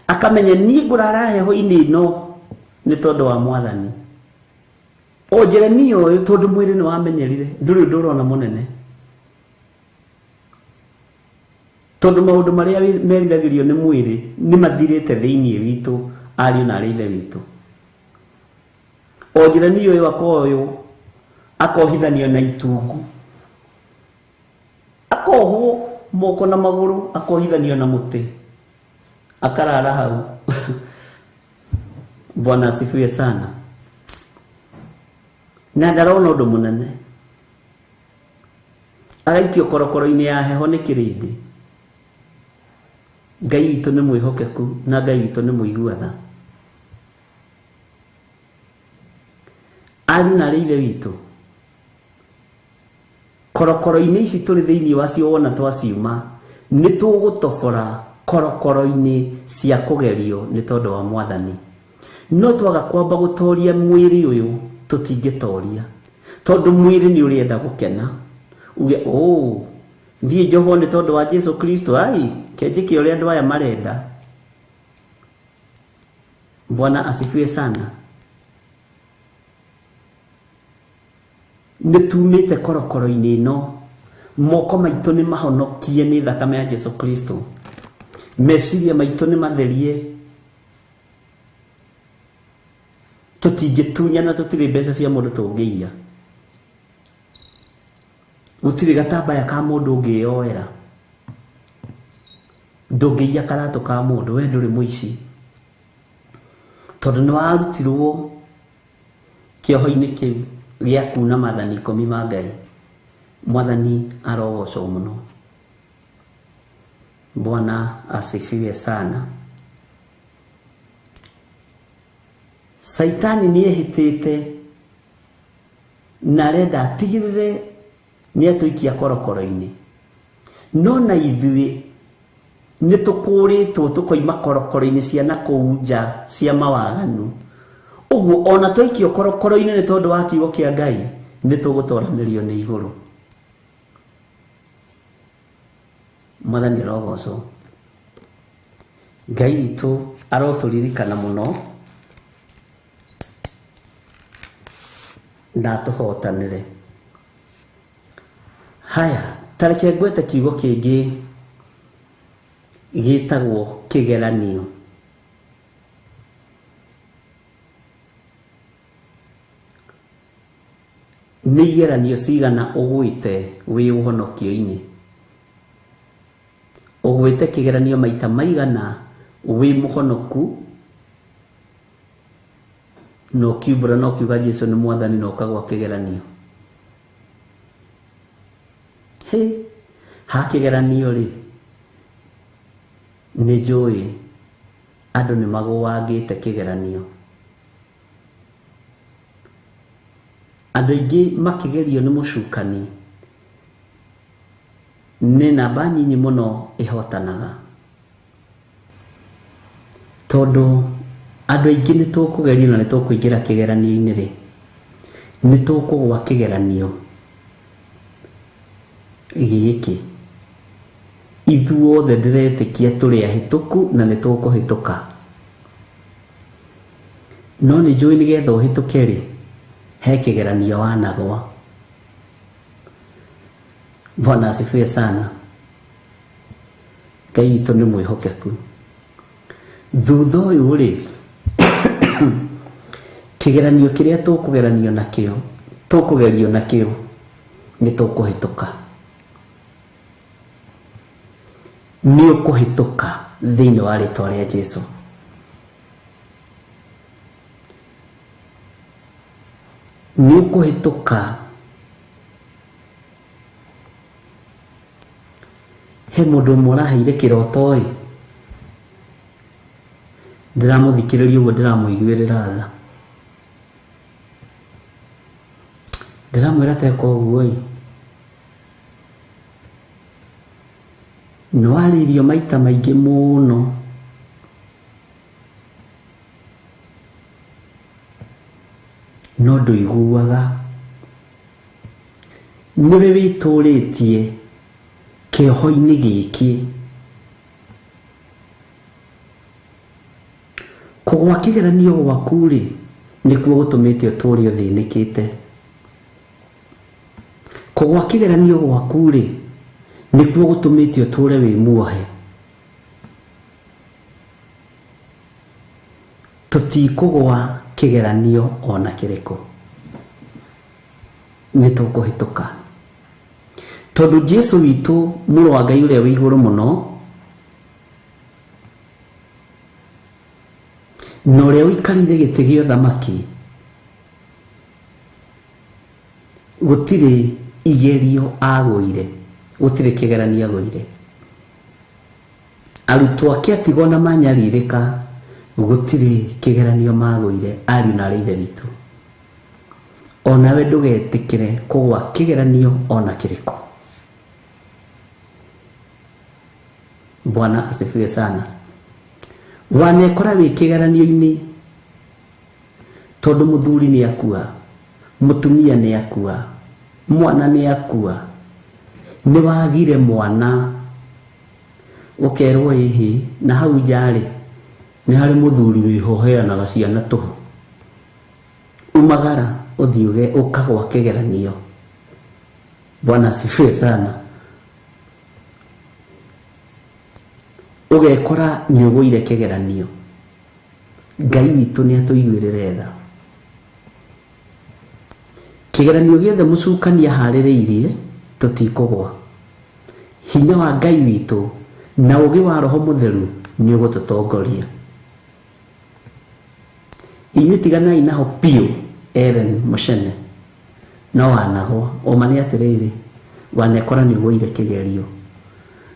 akamenya niĩ ngũrara heho-inĩ ĩno nĩ tondũ wa mwathani. O Jeremia ũyũ tondũ mwĩrĩ nĩ wamenyerire, ndũrĩ ũndũ ũrona mũnene, tondũ maũndũ marĩa meriragĩrio nĩ mwĩrĩ nĩ mathirĩte thĩinĩ witũ, ariũ na arĩ ithe witũ. O Jeremia ũyũ akoywo, akohithanio na itungu, akohwo moko na magũrũ, akohithanio na mũtĩ, akarara hau. Bwana asifiwe sana. Na ndarona ũndũ mũnene, araikio korokoro-inĩ ya heho nĩ kĩrĩndĩ. Ngai witũ nĩ mwĩhokeku na Ngai witũ nĩ mũigua tha. Ariũ na arĩ ithe witũ, korokoro-inĩ ici tũrĩ thĩinĩ wacio wona twaciuma, nĩ tũgũtobora korokoro-inĩ cia kũgerio nĩ tondũ wa mwathani. No twaga kwamba gũtoria mwĩrĩ ũyũ tũtingĩtoria, tondũ mwĩrĩ nĩ ũrenda gũkena uge oh thiĩ njohwo nĩ tondũ wa Jesu Kristo, ai kenjĩke ũrĩa andũ aya marenda. Bwana asifiwe sana. Nĩ tumĩte korokoro-inĩ ĩno, moko maitũ nĩ mahonokie nĩ thakame ya Jesu Kristo, meciria maitũ nĩ matherie, tũtingĩtunyana, tũtirĩ mbeca cia mũndũ tũngĩiya, gũtirĩ gatambaya ka mũndũ ũngĩyoera, ndũngĩiya karatũ ka mũndũ, we ndũrĩ mũici, tondũ nĩ warutirwo kĩoho-inĩ kĩu gĩa kuna maathani 10 ma Ngai. Mwathani arogocwo mũno. Bwana asifiwe sana. Saitani nĩ ehĩtĩte na arenda atigĩrĩre nĩ atũikia korokoro-inĩ, no na ithuĩ nĩ tũkũrĩtwo tũkoima korokoro-inĩ cia na kũu nja cia mawaganu. Ũguo ona twaikio korokoro-inĩ nĩ tondũ wa kiugo kĩa Ngai nĩ tũgũtoranĩrio nĩ igũrũ. Mwathani arogocwo. Ngai witũ arotũririkana mũno na atũhotanĩre. Haya, tareke ngwete kiugo kĩngĩ gĩtagwo kĩgeranio. Nĩ igeranio cigana ũgwĩte wĩ ũhonokio-inĩ? Ũgwĩte kĩgeranio maita maigana wĩ mũhonoku na ũkiumbũra na ũkiuga Jesu nĩ mwathani na ũkagwa kĩgeranio? Hĩ, ha kĩgeranio rĩ, nĩ njũĩ andũ nĩ magũangĩte kĩgeranio. Andũ aingĩ makĩgerio nĩ mũcukani nĩ namba nyinyi mũno ĩhotanaga, tondũ andũ aingĩ nĩ tũkũgerio na nĩ tũkũingĩra kĩgeranio-inĩ rĩ, nĩ tũkũgwa kĩgeranio gĩkĩ. Ithuothe ndĩretĩkia tũrĩ ahĩtũku na nĩ tũkũhĩtũka, no nĩ njũĩ nĩgetha ũhĩtũke rĩ, he kĩgeranio wanagwa. Bwana asifiwe sana. Ngai witũ nĩ mwĩhokeku. Thutha ũyũ rĩ, kĩgeranio kĩrĩa tũkũgeranio nakĩo, tũkũgerio nakĩo nĩ tũkũhĩtũka. Nĩ ũkũhĩtũka thĩinĩ wa rĩtwa rĩa Jesu. Nĩ ũkũhĩtũka. He mũndũ ũmwe ũraheire kĩroto ĩ, ndĩramũthikĩrĩria ũguo ndĩramũiguĩrĩra tha, ndĩramwĩra teka ũguo ĩ, nĩ warĩirio maita maingĩ mũno, no ndũiguaga, nĩwe wĩtũrĩtie kĩoho-inĩ gĩkĩ. Kũgwa kĩgeranio gwaku rĩ, nĩkuo gũtũmĩte ũtũre ũthĩnĩkĩte. Kũgwa kĩgeranio gwaku rĩ, nĩkuo gũtũmĩte ũtũre wĩ muohe. Tũtikũgwa kĩgeranio ona kĩrĩkũ, nĩ tũkũhĩtũka, tondũ Jesu witũ mũrũ wa Ngai ũrĩa wĩ igũrũ mũno na ũrĩa ũikarĩire gĩtĩ gĩa ũthamaki, gũtirĩ igerio agũire, gũtirĩ kĩgeranio agũire. Arutwo ake atigwo na manyarirĩka, gũtirĩ kĩgeranio magũire, ariũ na arĩ ithe witũ. Onawe ndũgetĩkĩre kũgwa kĩgeranio ona kĩrĩkũ. Bwana asifiwe sana. Wanekora wĩ kĩgeranio-inĩ tondũ mũthuri nĩ akua, mũtumia nĩ akua, mwana nĩ akua, nĩ wagire mwana, ũkerwo ĩhĩ na hau nja-rĩ nĩ harĩ mũthuri wĩho ũheanaga ciana tũhũ. Umagara ũthiĩ ũkagwa kĩgeranio. Bwana asifiwe sana. Ũgekora nĩ ũgũire kĩgeranio. Ngai witũ nĩ atũiguĩrĩre tha. Kĩgeranio gĩothe mũcukani aharĩrĩirie tũtikũgwa. Hinya wa Ngai witũ na ũgĩ wa Roho Mũtheru nĩ ũgũtũtongoria. Inyuĩ tiganai naho biũ Ellen Muchene. No wanagwa, ũma nĩ atĩrĩrĩ, wanekora nĩ ũgũire kĩgerio.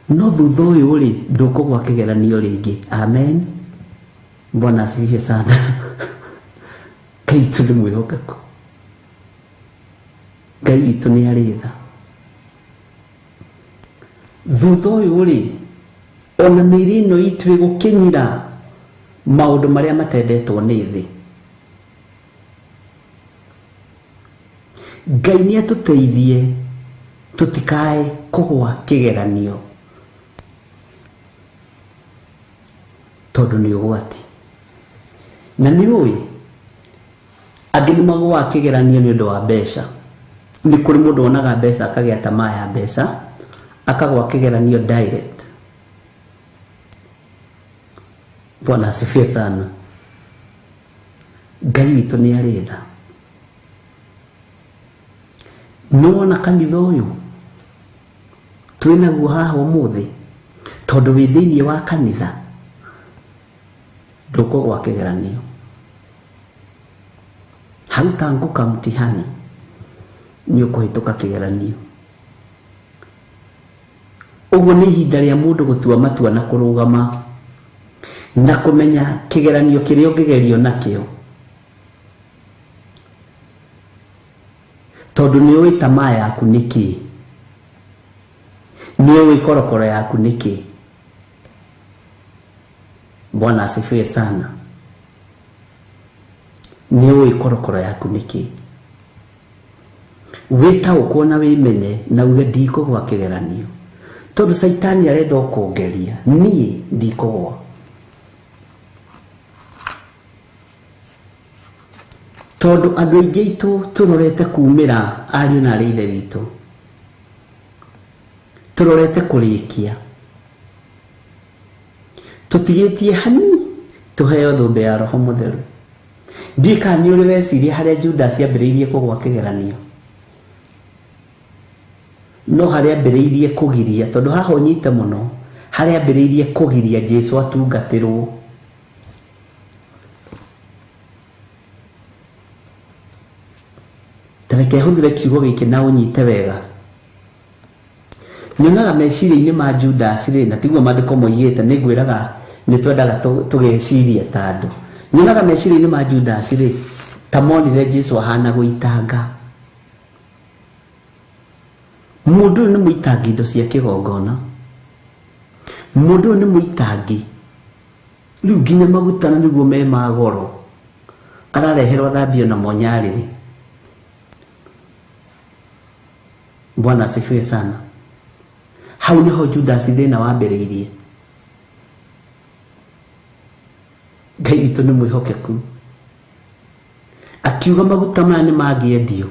No thutha ũyũ rĩ, ndũkũgwa kĩgeranio rĩngĩ. Amen. Bwana asifiwe sana. Ngai witũ nĩ mwĩhokeku. Ngai witũ nĩ arĩ tha. Thutha ũyũ rĩ, ona mĩĩrĩ ĩno itũ ĩgũkĩnyira maũndũ marĩa matendetwo nĩ thĩ. Ngai nĩ atũteithie tũtikae kũgwa kĩgeranio tondũ nĩ ũgwati. Na nĩ ũĩ angĩ nĩ magũaga kĩgeranio nĩ ũndũ wa mbeca. Nĩ kũrĩ mũndũ wonaga mbeca akagĩa tamaa ya mbeca, akagwa kĩgeranio direct. Bwana asifiwe sana. Ngai witũ nĩ arĩ tha. Nĩ wona kanitha ũyũ twĩ naguo haha ũmũthĩ, tondũ wĩ thĩinĩ wa kanitha ndũkũgwa kĩgeranio. Hautaanguka mtihani, nĩ ũkũhĩtũka kĩgeranio. Ũguo nĩ ihinda rĩa mũndũ gũtua matua na kũrũgama na kũmenya kĩgeranio kĩrĩa ũngĩgerio nakĩo, tondũ nĩ ũĩ tamaa yaku nĩ kĩĩ, nĩ ũĩ korokoro yaku nĩ kĩĩ. Bwana asifiwe sana. Nĩ ũĩ korokoro yaku nĩ kĩĩ. Wĩtaũkwo na wĩmenye na uge ndikũgwa kĩgeranio, tondũ caitani arenda ũkũngeria, niĩ ndikũgwa. Tondũ andũ aingĩ aitũ tũrorete kumĩra ariũ na arĩ ithe witũ, tũrorete kũrĩkia, tũtigĩtie hani tũheo thũmbĩ ya Roho Mũtheru. Ndiũĩ kana nĩ ũrĩ weciria harĩa Judas ambĩrĩirie kũgwa kĩgeranio. No harĩa ambĩrĩirie kũgiria, tondũ haha ũnyite mũno, harĩa ambĩrĩirie kũgiria Jesu atungatĩrwo. Ta reke hũthĩre kiugo gĩkĩ na ũnyite wega. Nyonaga meciria-inĩ ma Judas rĩ, na tiguo maandĩko moigĩte, nĩ ngwĩraga nĩ twendaga tũgeciria ta andũ. Nyonaga meciria-inĩ ma Judas rĩ, ta monire Jesu ahana gũitanga. Mũndũ ũyũ nĩ mũitangi indo cia kĩgongona. Mũndũ ũyũ nĩ mũitangi. Rĩu nginya maguta na nĩguo me ma goro. Arareherwo athambio namo nyarĩrĩ. Bwana asifiwe sana. Hau niho Judas thĩna wambĩrĩirie. Ngai witũ nĩ mwĩhokeku. Akiuga maguta maya nĩ mangĩendio,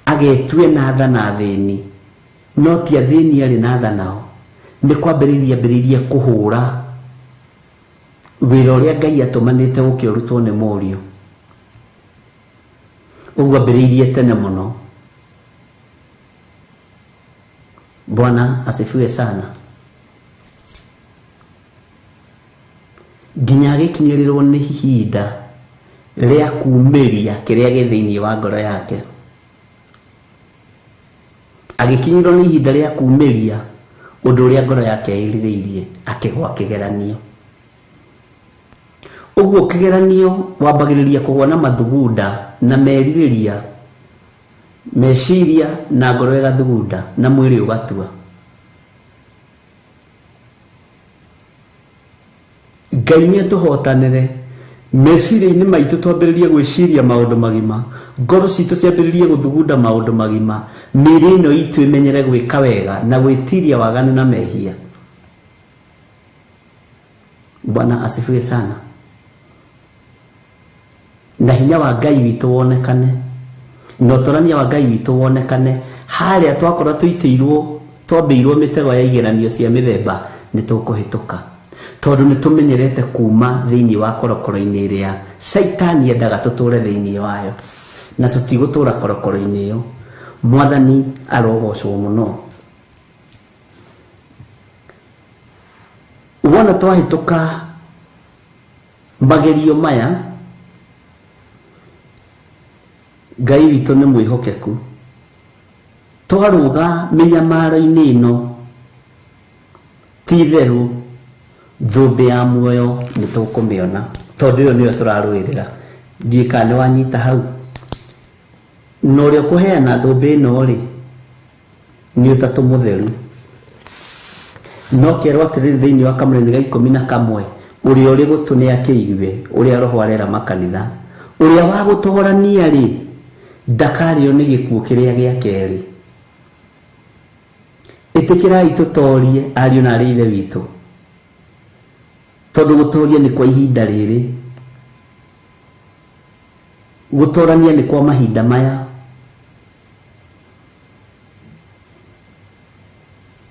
agetue na tha na athĩni, no ti athĩni arĩ na tha nao. Nĩ kwambĩrĩria ambĩrĩirie kũhũra wĩra ũrĩa Ngai atũmanĩte ũke ũrutwo nĩ mũriũ. Ũguo ambĩrĩirie tene mũno. Bwana asifiwe sana. Nginya agĩkinyĩrĩrwo nĩ ihinda rĩa kumĩria kĩrĩa gĩ thĩinĩ wa ngoro yake. Agĩkinyĩrwo nĩ ihinda rĩa kumĩria ũndũ ũrĩa ngoro yake ĩrirĩirie, akĩgwa kĩgeranio. Ũguo kĩgeranio wambagĩrĩria kũgwa na mathugunda na merirĩria, meciria na ngoro ĩgathugunda na mwĩrĩ ũgatua. Ngai nĩ atũhotanĩre meciria-inĩ maitũ, twambĩrĩrie gwĩciria maũndũ magima, ngoro citũ ciambĩrĩrie gũthugunda maũndũ magima, mĩĩrĩ ĩno itũ ĩmenyere gwĩka wega na gwĩtiria waganu na mehia. Bwana asifiwe sana. Na hinya wa Ngai witũ wonekane, na ũtorania wa Ngai witũ wonekane harĩa twakorwo tũitĩirwo, twambĩirwo mĩtego ya igeranio cia mĩthemba, nĩ tũkũhĩtũka tondũ nĩ tũmenyerete kuma thĩinĩ wa korokoro-inĩ ĩrĩa Caitani endaga tũtũre thĩinĩ wayo, na tũtigũtũra korokoro-inĩ ĩyo. Mwathani arogocwo mũno. Wona twahĩtũka magerio maya, Ngai witũ nĩ mwĩhokeku. Twarũga mĩnyamaro-inĩ ĩno, ti itherũ thũmbĩ ya muoyo nĩ tũkũmĩona, tondũ ĩyo nĩyo tũrarũĩrĩra. Ndiũĩ kana nĩ wanyita hau. Na ũrĩa ũkũheana thũmbĩ ĩno rĩ, nĩ Ũtatũ Mũtheru. No kerwo atĩrĩrĩ thĩinĩ wa kamũraini ga 11, ũrĩa ũrĩ gũtũ nĩ akĩigue ũrĩa Roho arera makanitha. Ũrĩa wa gũtoorania rĩ, ndakarĩo nĩ gĩkuũ kĩrĩa gĩa kerĩ. Ĩtĩkĩrai tũtorie, ariũ na aarĩ a Ithe witũ, tondũ gũtoria nĩ kwa ihinda rĩrĩ. Gũtorania nĩ kwa mahinda maya.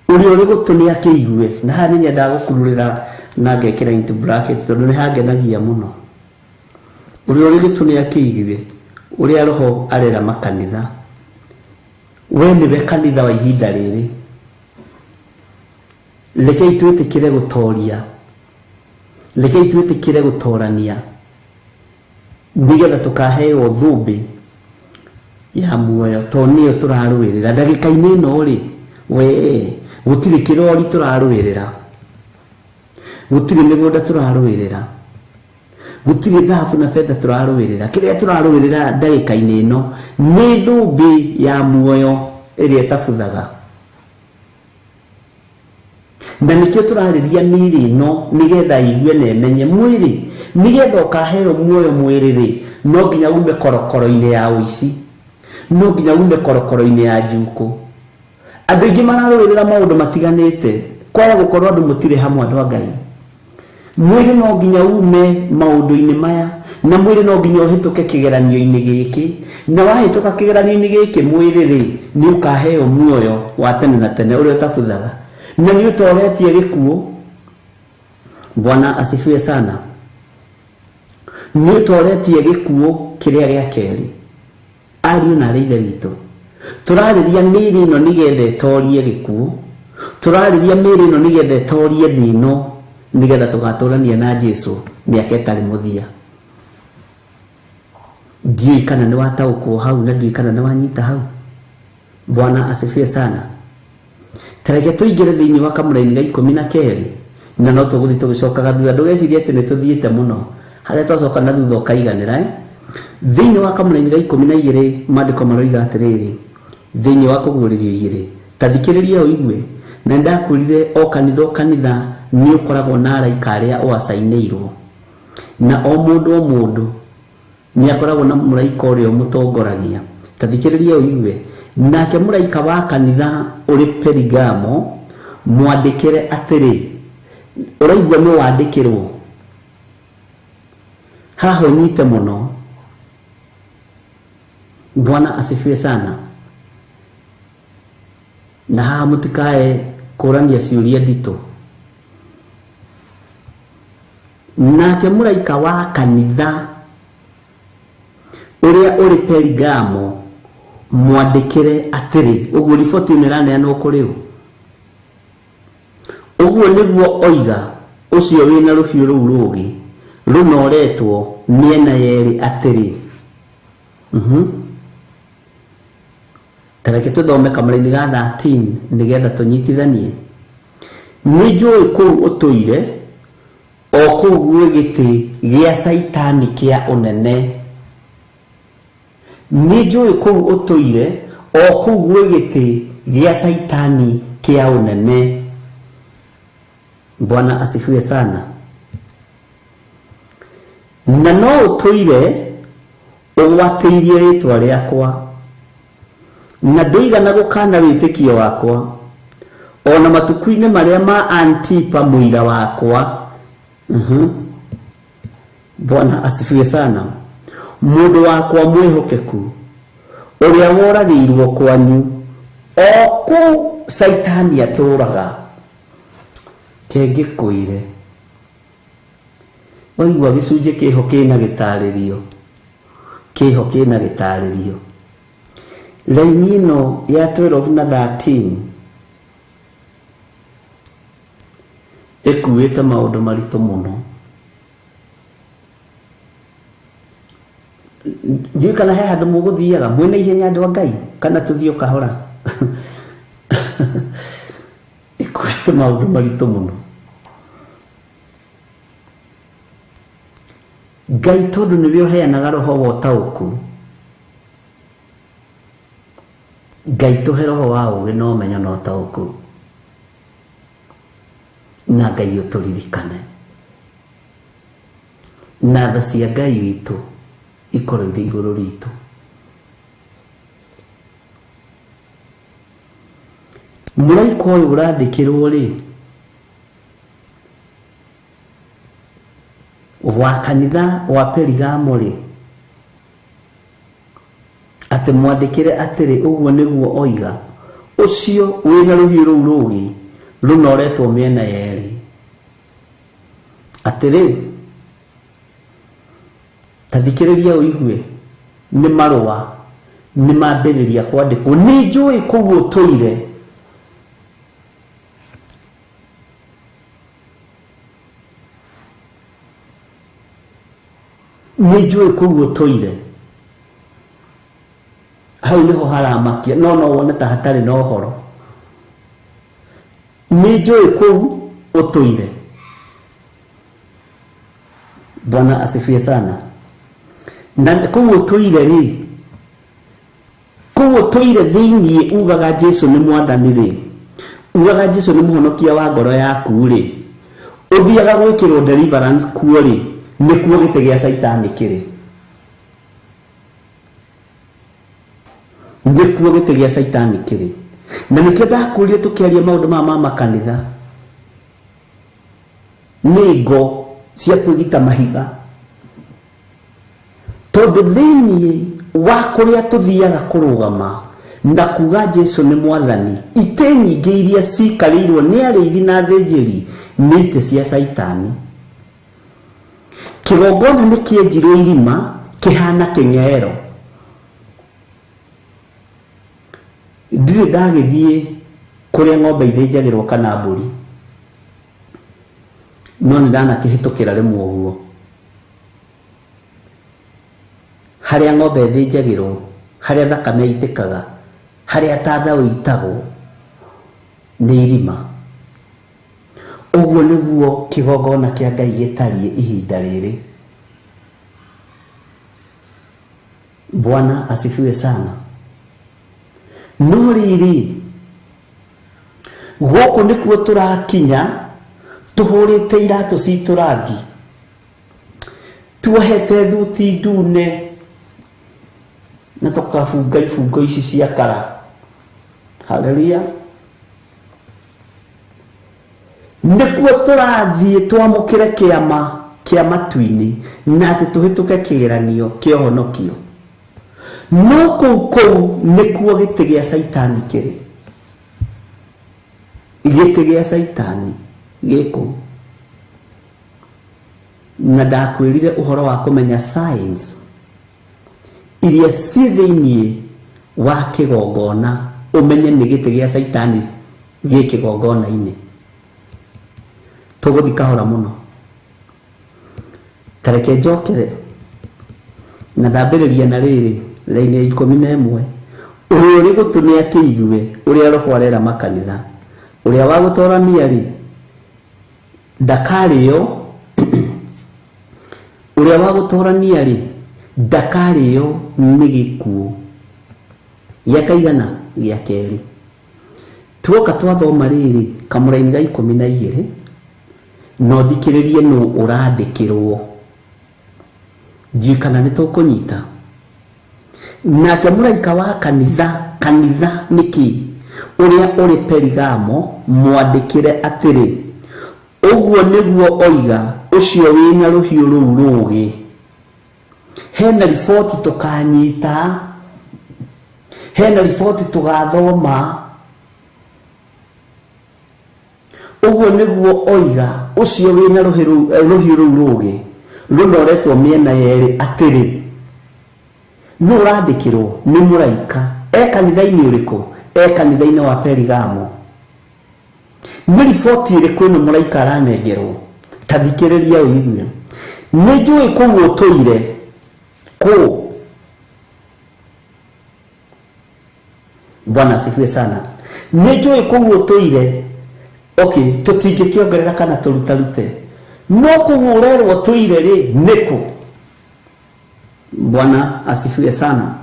Ũrĩa ũrĩ gũtũ nĩ akĩigue. Na haha nĩ nyendaga gũkururĩra na ngekĩra into bracket tondũ nĩ hangenagia mũno. Ũrĩa ũrĩ gũtũ nĩ akĩigue ũrĩa Roho arera makanitha. We nĩwe kanitha wa ihinda rĩrĩ. Rekei twĩtĩkĩre gũtoria. Rekei twĩtĩkĩre gũtorania nĩgetha tũkaheo thũmbĩ ya muoyo, tondũ nĩyo tũrarũĩrĩra ndagĩka-inĩ ĩno rĩ. We gũtirĩ kĩrori tũrarũĩrĩra, gũtirĩ mĩgũnda tũrarũĩrĩra, gũtirĩ thahabu na betha tũrarũĩrĩra. Kĩrĩa tũrarũĩrĩra ndagĩka-inĩ ĩno nĩ thũmbĩ ya muoyo ĩrĩa ĩtabuthaga, na nĩkĩo tũrarĩria mĩĩrĩ ĩno nĩgetha ĩigue na ĩmenye mwĩrĩ. Nĩgetha ũkaheo muoyo mwĩrĩ rĩ, no nginya ume korokoro-inĩ ya ũici, no nginya ume korokoro-inĩ ya njukũ. Andũ aingĩ mararũĩrĩra maũndũ matiganĩte, kwaya gũkorwo andũ mũtirĩ hamwe. Andũ a Ngai, mwĩrĩ no nginya ume maũndũ-inĩ maya, na mwĩrĩ no nginya ũhĩtũke kĩgeranio-inĩ gĩkĩ, na wahĩtũka kĩgeranio-inĩ gĩkĩ mwĩrĩ rĩ, nĩ ũkaheo muoyo wa tene na tene ũrĩa ũtabuthaga, na nĩ ũtoretie gĩkuũ. Bwana asifiwe sana. Nĩ ũtoretie gĩkuũ kĩrĩa gĩa kerĩ. Ariũ na arĩ Ithe witũ, tũrarĩria mĩĩrĩ ĩno nĩgetha ĩtorie gĩkuũ, tũrarĩria mĩĩrĩ ĩno nĩgetha ĩtorie thĩ ĩno, nĩgetha tũgatũrania na Jesu mĩaka ĩtarĩ mũthia. Ndiũĩ kana nĩ wataũkwo hau, na ndiũĩ kana nĩ wanyita hau. Bwana asifiwe sana. Tareke tũingĩre thĩinĩ wa kamũraini ga 12, na no tũgũthiĩ tũgĩcokaga thutha. Ndũgecirie atĩ nĩ tũthiĩte mũno, harĩa twacoka na thutha ũkaiganĩra, eh? Thĩinĩ wa kamũraini ga 12 maandĩko maroiga atĩrĩrĩ, thĩinĩ wa Kũguũrĩrio 2, ta thikĩrĩria ũigue. Na nĩndakwĩrire o kanitha o kanitha nĩ ũkoragwo na araika arĩa ũacainĩirwo, na o mũndũ o mũndũ nĩ akoragwo na mũraika ũrĩa ũmũtongoragia. Ta thikĩrĩria ũigue. Nake mũraika wa kanitha ũrĩ Perigamo mwandĩkĩre atĩrĩ. Ũraigua nĩ wandĩkĩrwo haha, ũnyite mũno. Bwana asifiwe sana. Na haha mũtikae kũrania ciũria nditũ. Nake mũraika wa kanitha ũrĩa ũrĩ Perigamo mwandĩkĩre atĩrĩ. Ũguo riboti ĩno ĩraneanwo kũrĩ ũ? Ũguo nĩguo oiga ũcio wĩna rũhiũ rũu rũũgĩ rũnoretwo mĩena yerĩ atĩrĩ. Ta reke tũthome kamũraini ga 13 nĩgetha tũnyitithanie. Nĩ njũĩ kũu ũtũire, o kũu gwĩ gĩtĩ gĩa Caitani kĩa ũnene. Nĩ njũĩ kũu ũtũire, o kũu gwĩ gĩtĩ gĩa Caitani kĩa ũnene. Bwana asifiwe sana. Na no ũtũire ũgwatĩirie rĩtwa rĩakwa, na ndũigana gũkana wĩtĩkio wakwa, ona matukũ-inĩ marĩa ma Antipa mũira wakwa. Bwana asifiwe sana. Mũndũ wakwa mwĩhokeku, ũrĩa woragĩirwo kwanyu, o kũu Caitani atũraga. Kengĩkwĩre, waigua gĩcunjĩ kĩho kĩna gĩtarĩrio, kĩho kĩna gĩtarĩrio. Raini ĩno ya 12 na 13 ĩkuĩte maũndũ maritũ mũno. Ndiũĩ kana he handũ mũgũthiaga mwĩna ihenya andũ a Ngai, kana tũthiĩ o kahora. Ĩkuĩte maũndũ maritũ mũno. Ngai tondũ nĩwe ũheanaga roho wa ũtaũku, Ngai tũhe roho wa ũũgĩ na ũmenyo na ũtaũku, na Ngai ũtũririkane, na tha cia Ngai witũ ikorwo irĩ igũrũ ritũ. Mũraika ũyũ ũrandĩkĩrwo rĩ, wa kanitha wa Perigamo rĩ, atĩ mwandĩkĩre atĩrĩ, ũguo nĩguo oiga, ũcio wĩna rũhiũ rũu rũũgĩ rũnoretwo mĩena yerĩ, atĩrĩ, ta thikĩrĩria ũigue, nĩ marũa nĩ mambĩrĩria kwandĩkwo, nĩ njũĩ kũu ũtũire. Nĩ njũĩ kũu ũtũire. Hau nĩho haramakia, no no wone ta hatarĩ na ũhoro. Nĩ njũĩ kũu ũtũire. Bwana asifiwe sana. Na kũu ũtũire rĩ, kũu ũtũire thĩinĩ ugaga Jesu nĩ mwathani rĩ, ugaga Jesu nĩ mũhonokia wa ngoro yaku rĩ, ũthiaga gwĩkĩrwo deliverance kuo rĩ, nĩkuo gĩtĩ gĩa Caitani kĩrĩ. Nĩkuo gĩtĩ gĩa Caitani kĩrĩ. Na nĩkĩo ndakũria tũkĩaria maũndũ maya ma makanitha, nĩ ngo cia kwĩgita mahiga, tondũ thĩinĩ wa kũrĩa tũthiaga kũrũgama na kuga Jesu nĩ mwathani, itĩ nyingĩ iria cikarĩirwo nĩ arĩithi na athĩnjĩri nĩ itĩ cia Caitani. Kĩgongona nĩ kĩenjirwo irima kĩhana kĩng'ero. Ndirĩ ndagĩthiĩ kũrĩa ng'ombe ithĩnjagĩrwo kana mbũri, no nĩ ndanakĩhĩtũkĩra rĩmwe ũguo. Harĩa ng'ombe ĩthĩnjagĩrwo, harĩa thakame ĩitĩkaga, harĩa tatha ũitagwo nĩ irima. Ũguo nĩguo kĩgongona kĩa Ngai gĩtariĩ ihinda rĩrĩ. Bwana asifiwe sana. No rĩrĩ, gũkũ nĩkuo tũrakinya tũhũrĩte iratũ citũ rangi, tuohete thuti ndune, na tũkabunga ibungo ici cia kara. Haleluya. Nĩkuo tũrathiĩ twamũkĩre kĩama kĩa matu-inĩ, na atĩ tũhĩtũke kĩgeranio kĩa ũhonokio. No kũu kũu nĩkuo gĩtĩ gĩa Caitani kĩrĩ. Gĩtĩ gĩa Caitani gĩ kũu. Na ndakwĩrire ũhoro wa kũmenya signs iria ciĩ thĩinĩ wa kĩgongona, ũmenye nĩ gĩtĩ gĩa Caitani gĩ kĩgongona-inĩ. Tũgũthiĩ kahora mũno. Ta reke njokere na ndambĩrĩria na rĩrĩ raini ya 11. Ũrĩa ũrĩ gũtũ nĩ akĩigue ũrĩa Roho arera makanitha. Ũrĩa wa gũtorania rĩ, ndakarĩo. Ũrĩa wa gũtorania rĩ, ndakarĩo nĩ gĩkuũ. Gĩa kaigana? Gĩa kerĩ. Tuoka twathoma rĩrĩ kamũraini ga 12, no thikĩrĩrie nũ ũrandĩkĩrwo. Ndiũĩ kana nĩ tũkũnyita. Nake mũraika wa kanitha, kanitha nĩkĩ, ũrĩa ũrĩ Perigamo, mwandĩkĩre atĩrĩ, ũguo nĩguo oiga ũcio wĩna rũhiũ rũu rũũgĩ. Hena riboti tũkanyita, hena riboti tũgathoma. Ũguo nĩguo oiga ũcio wĩna rũhiũ rũu rũũgĩ rũnoretwo mĩena yerĩ atĩrĩ, nũ ũrandĩkĩrwo? Nĩ mũraika. E kanitha-inĩ ũrĩkũ? E kanitha-inĩ wa Perigamo. Nĩ riboti ĩrĩkũ ĩno mũraika aranengerwo? Ta thikĩrĩria ũigue. Nĩ njũĩ kũu ũtũire. Kũu. Bwana asifiwe sana. Nĩ njũĩ kũu ũtũire. Okay, tũtingĩkĩongerera kana tũrutarute. No kũu ũrerwo ũtũire rĩ, nĩkũ? Bwana asifiwe sana.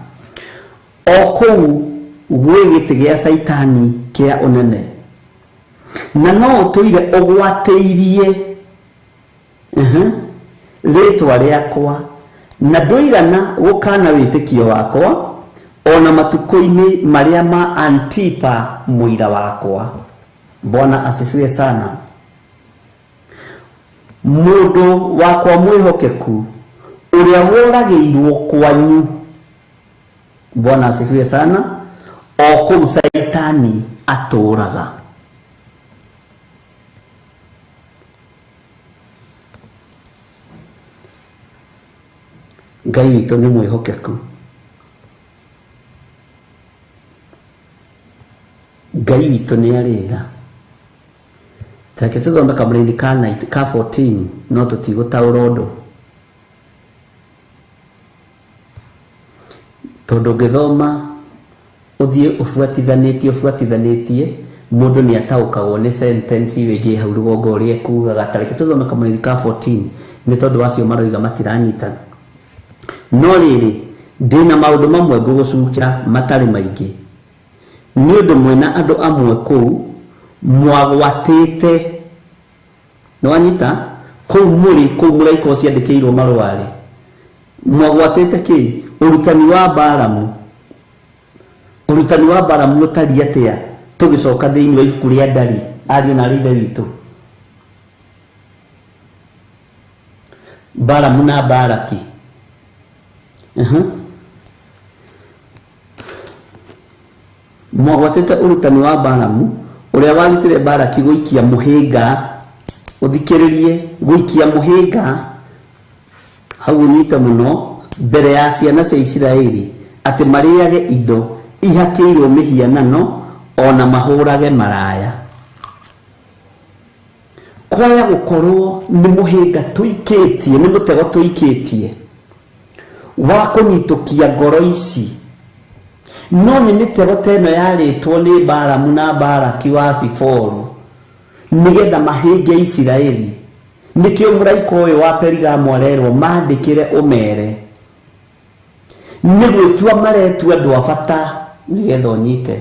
O kũu gwĩ gĩtĩ gĩa Caitani kĩa ũnene. Na no ũtũire ũgwatĩirie rĩtwa rĩakwa, na ndũigana gũkana wĩtĩkio wakwa, ona matukũ-inĩ marĩa ma Antipa mũira wakwa. Bwana asifiwe sana. Mũndũ wakwa mwĩhokeku, ũrĩa woragĩirwo kwanyu. Bwana asifiwe sana. O kũu Caitani atũũraga. Ngai witũ nĩ mwĩhokeku. Ngai witũ nĩ arĩ tha. Tareke tũthome kamũraini ka 14, no tũtigũtaũra ũndũ. Tondũ ũngĩthoma ũthiĩ ũbuatithanĩtie, mũndũ nĩ ataũkagwo nĩ sentence ĩyo ĩngĩ hau rũgongo ũrĩa ĩkugaga. Tareke tũthome kamũraini ka 14, nĩ tondũ acio maroiga matiranyita. No rĩrĩ, ndĩna maũndũ mamwe ngũgũcukĩra matarĩ maingĩ. Nĩ ũndũ mwĩna andũ amwe kũu mwagwatĩte. Nĩwanyita? Kũu mũrĩ, kũu mũraika ũcio andĩkĩirwo marũa-rĩ. Mwagwatĩte kĩ? Ũrutani wa Balamu. Ũrutani wa Balamu ũtariĩ atĩa? Tũgĩcoka thĩinĩ wa ibuku rĩa Ndari, ariũ na aarĩ a Ithe witũ. Balamu na Balaki. Mwagwatĩte ũrutani wa Balamu, ũrĩa warutire Balaki gũikia mũhĩnga, ũthikĩrĩrie, gũikia mũhĩnga, hau ũnyite mũno, mbere ya ciana cia Isiraeli, atĩ marĩage indo ihakĩirwo mĩhianano, ona mahũrage maraya. Kwaya gũkorwo nĩ mũhĩnga tũikĩtie, nĩ mũtego tũikĩtie, wa kũnyitũkia ngoro ici. No nĩ mĩtego ta ĩno yarĩtwo nĩ Balamu na Balaki wa Siforu, nĩgetha mahĩnge Isiraeli. Nĩkĩo mũraika ũyũ wa Perigamo arerwo mandĩkĩre ũmere. Nĩ gwĩtua maretua andũ a bata nĩgetha ũnyite.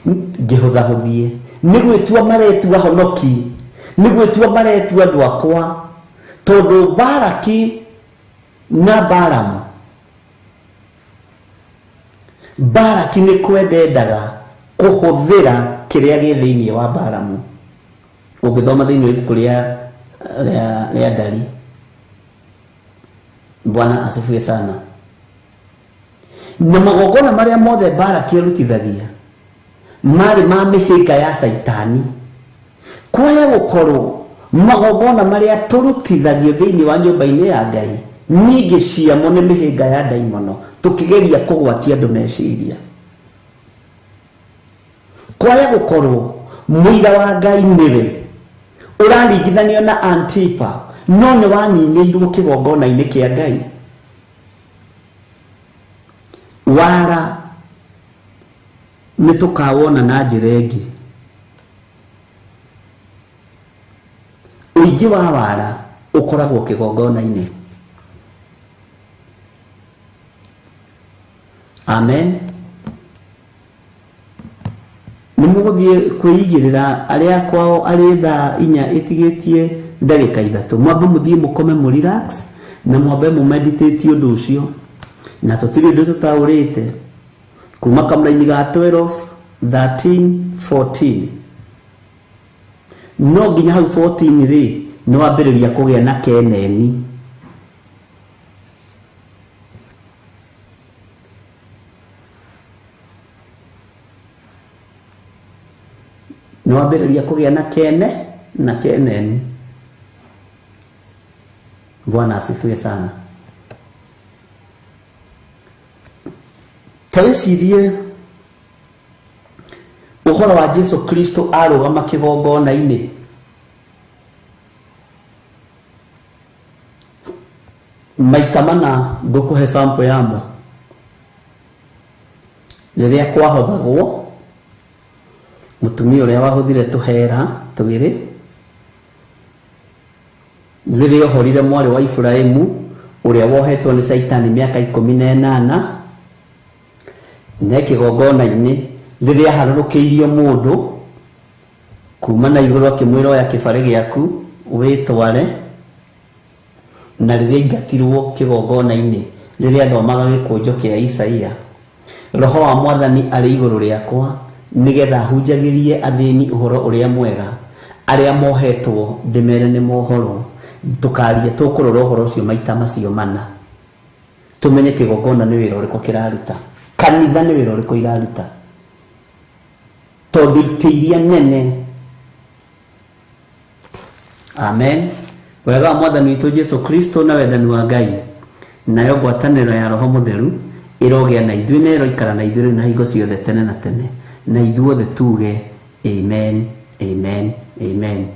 Ngĩhũthahũthie. Nĩ gwĩtua maretua honoki. Nĩ gwĩtua maretua andũ akwa. Tondũ Balaki na Balamu, Balaki nĩ kwenda endaga kũhũthĩra kĩrĩa gĩ thĩinĩ wa Balamu. Ũngĩthoma thĩinĩ wa ibuku rĩa Ndari. Bwana asifiwe sana. Na magongona marĩa mothe Balaki arutithagia marĩ ma mĩhĩnga ya Caitani. Kwaya gũkorwo magongona marĩa tũrutithagio thĩinĩ wa nyũmba-inĩ ya Ngai, nyingĩ ciamo nĩ mĩhĩnga ya ndaimono, tũkĩgeria kũgwatia andũ meciria. Kwaya gũkorwo mũira wa Ngai nĩwe ũraringithanio na Antipa, no nĩ waninĩirwo kĩgongona-inĩ kĩa Ngai. Wara nĩ tũkawona na njĩra ĩngĩ. Ũingĩ wa wara ũkoragwo kĩgongona-inĩ. Amen. Nĩ mũgũthiĩ kwĩigĩrĩra arĩa kwao arĩ thaa inya ĩtigĩtie ndagĩka ithatũ. Mwambe mũthiĩ mũkome mũ relax, Na mwambe mũmeditate ũndũ ũcio, na tũtirĩ ũndũ tũtaũrĩte kuma kamũraini ga 12 13 14 no nginya hau 14 rĩ nĩ wambĩrĩria kũgĩa na keneni. Nĩ wambĩrĩria kũgĩa na kene na keneni. Bwana asifiwe sana. Ta wĩcirie ũhoro wa Jesu Kristo arũgama kĩgongona-inĩ. Maita mana ngũkũhe sample yamo. Rĩrĩa kwahothagwo mũtumia ũrĩa wahũthire tũhera twĩrĩ, rĩrĩa ohorire mwarĩ wa Iburahĩmu ũrĩa wohetwo nĩ Caitani mĩaka 18, ne kĩgongona-inĩ rĩrĩa aharũrũkĩirio mũndũ kuma na igũrũ akĩmwĩra oya kĩbarĩ gĩaku wĩtware, na rĩrĩa aingatirwo kĩgongona-inĩ rĩrĩa athomaga gĩkũnjo kĩa Isaia, roho wa mwathani arĩ igũrũ rĩakwa nĩgetha hunjagĩrie athĩni ũhoro ũrĩa mwega, arĩa mohetwo ndĩmere nĩ mohoro. Tũkaria tũkũrora ũhoro ũcio maita macio mana, tũmenye kĩgongona nĩ wĩra ũrĩkũ kĩraruta, kanitha nĩ wĩra ũrĩkũ iraruta, tondũ itĩ iria nene. Amen. Wega wa mwathani witũ Jesu Kristo na wendani wa Ngai nayo ngwatanĩro ya Roho Mũtheru ĩrogĩa na ithuĩ na ĩroikara na ithuĩ na hingo ciothe tene na tene, na ithuothe tuge amen, amen, amen.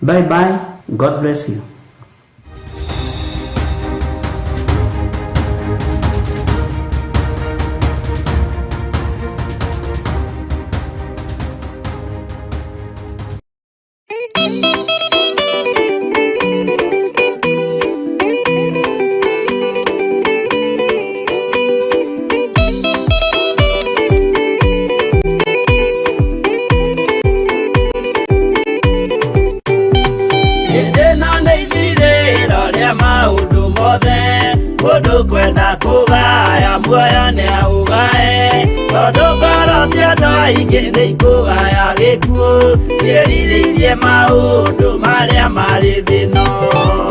Bye bye. God bless you. Kwenda kũgaya muoyo nĩ aũgae, tondũ ngoro cia andũ aingĩ nĩ ikũgaya gĩkuũ, ciĩrirĩirie maũndũ marĩa marĩ thĩ ĩno.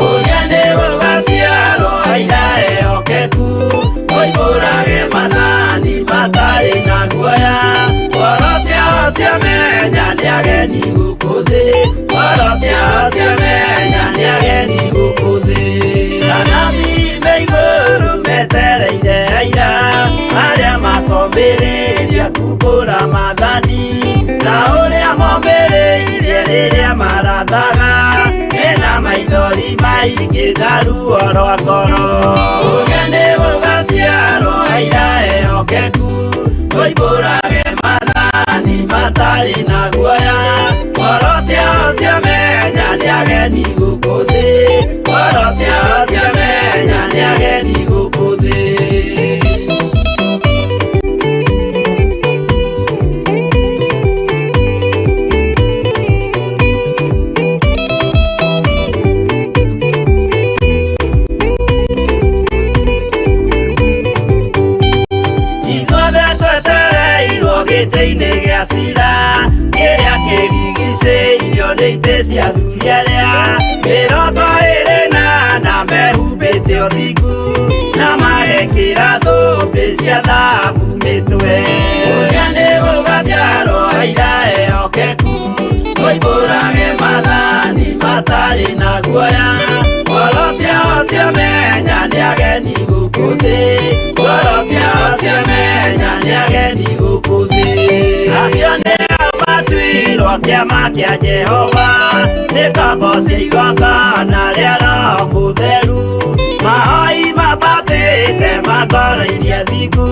Ũrĩa nĩ gũgaciarwo aira ehokeku, moimbũrage maathani matarĩ na guoya, ngoro ciao ciamenya nĩ ageni gũkũ thĩ, ngoro ciao ciamenya nĩ ageni gũkũ thĩ. Anabii me igũrũ metereire aira, arĩa makombĩrĩria kumbũra maathani, ta ũrĩa mombĩrĩirie rĩrĩa marathaga, mena maithori maingĩ na ruo rwa ngoro. Ũrĩa nĩ gũgaciarwo aira ehokeku, moimbũrage maathani matarĩ na guoya, ngoro ciao ciamenya nĩ ageni gũkũ thĩ, ngoro ciao ciamenya nĩ ageni gũkũ thĩ. Ithuothe twetereirwo gĩtĩ-inĩ gĩa cira, kĩrĩa kĩrigicĩirio nĩ itĩ cia athuri arĩa 24 mehumbĩte ũthingu, na magekĩra thũmbĩ cia thahabu mĩtwe. Ũrĩa nĩ gũgaciarwo aira ehokeku, moimbũrage maathani matarĩ na guoya, ngoro ciao ciamenya nĩ ageni gũkũ thĩ, ngoro ciao ciamenya nĩ ageni gũkũ thĩ. Acio nĩo matuirwo kĩama kĩa Jehova, nĩ ngombo cia igongona rĩa Roho Mũtheru, mahoi mambatĩte makoroirie thingu,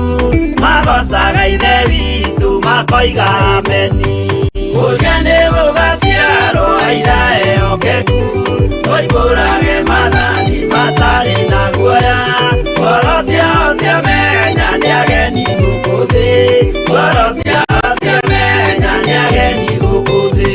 magocaga Ithe witũ makoiga ameni. Ũrĩa nĩ gũgaciarwo aira ehokeku, moimbũrage maathani matarĩ na guoya, ngoro ciao ciamenya nĩ ageni gũkũ thĩ, ngoro ciao ciamenya nĩ ageni gũkũ thĩ.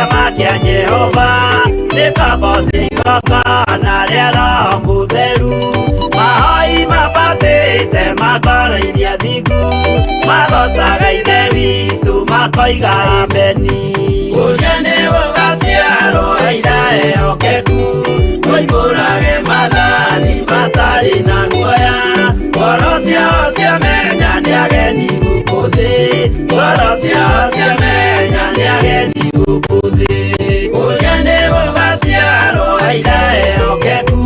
Kĩama kĩa Jehova nĩ kaboci igongona rĩa Roho Mũtheru. Mahoi mabatĩte makoroiria thingu, magocaga Ithe witũ makoiga ameni. Ũrĩa nĩ gũgaciarwo aira ehokeku, moimbũrage maathani matarĩ na guoya. Ngoro ciao ciamenya nĩ ageni gũkũ thĩ, ngoro ciao ciamenya nĩ ageni gũkũ thĩ. Ũrĩa nĩ gũgaciarwo aira ehokeku,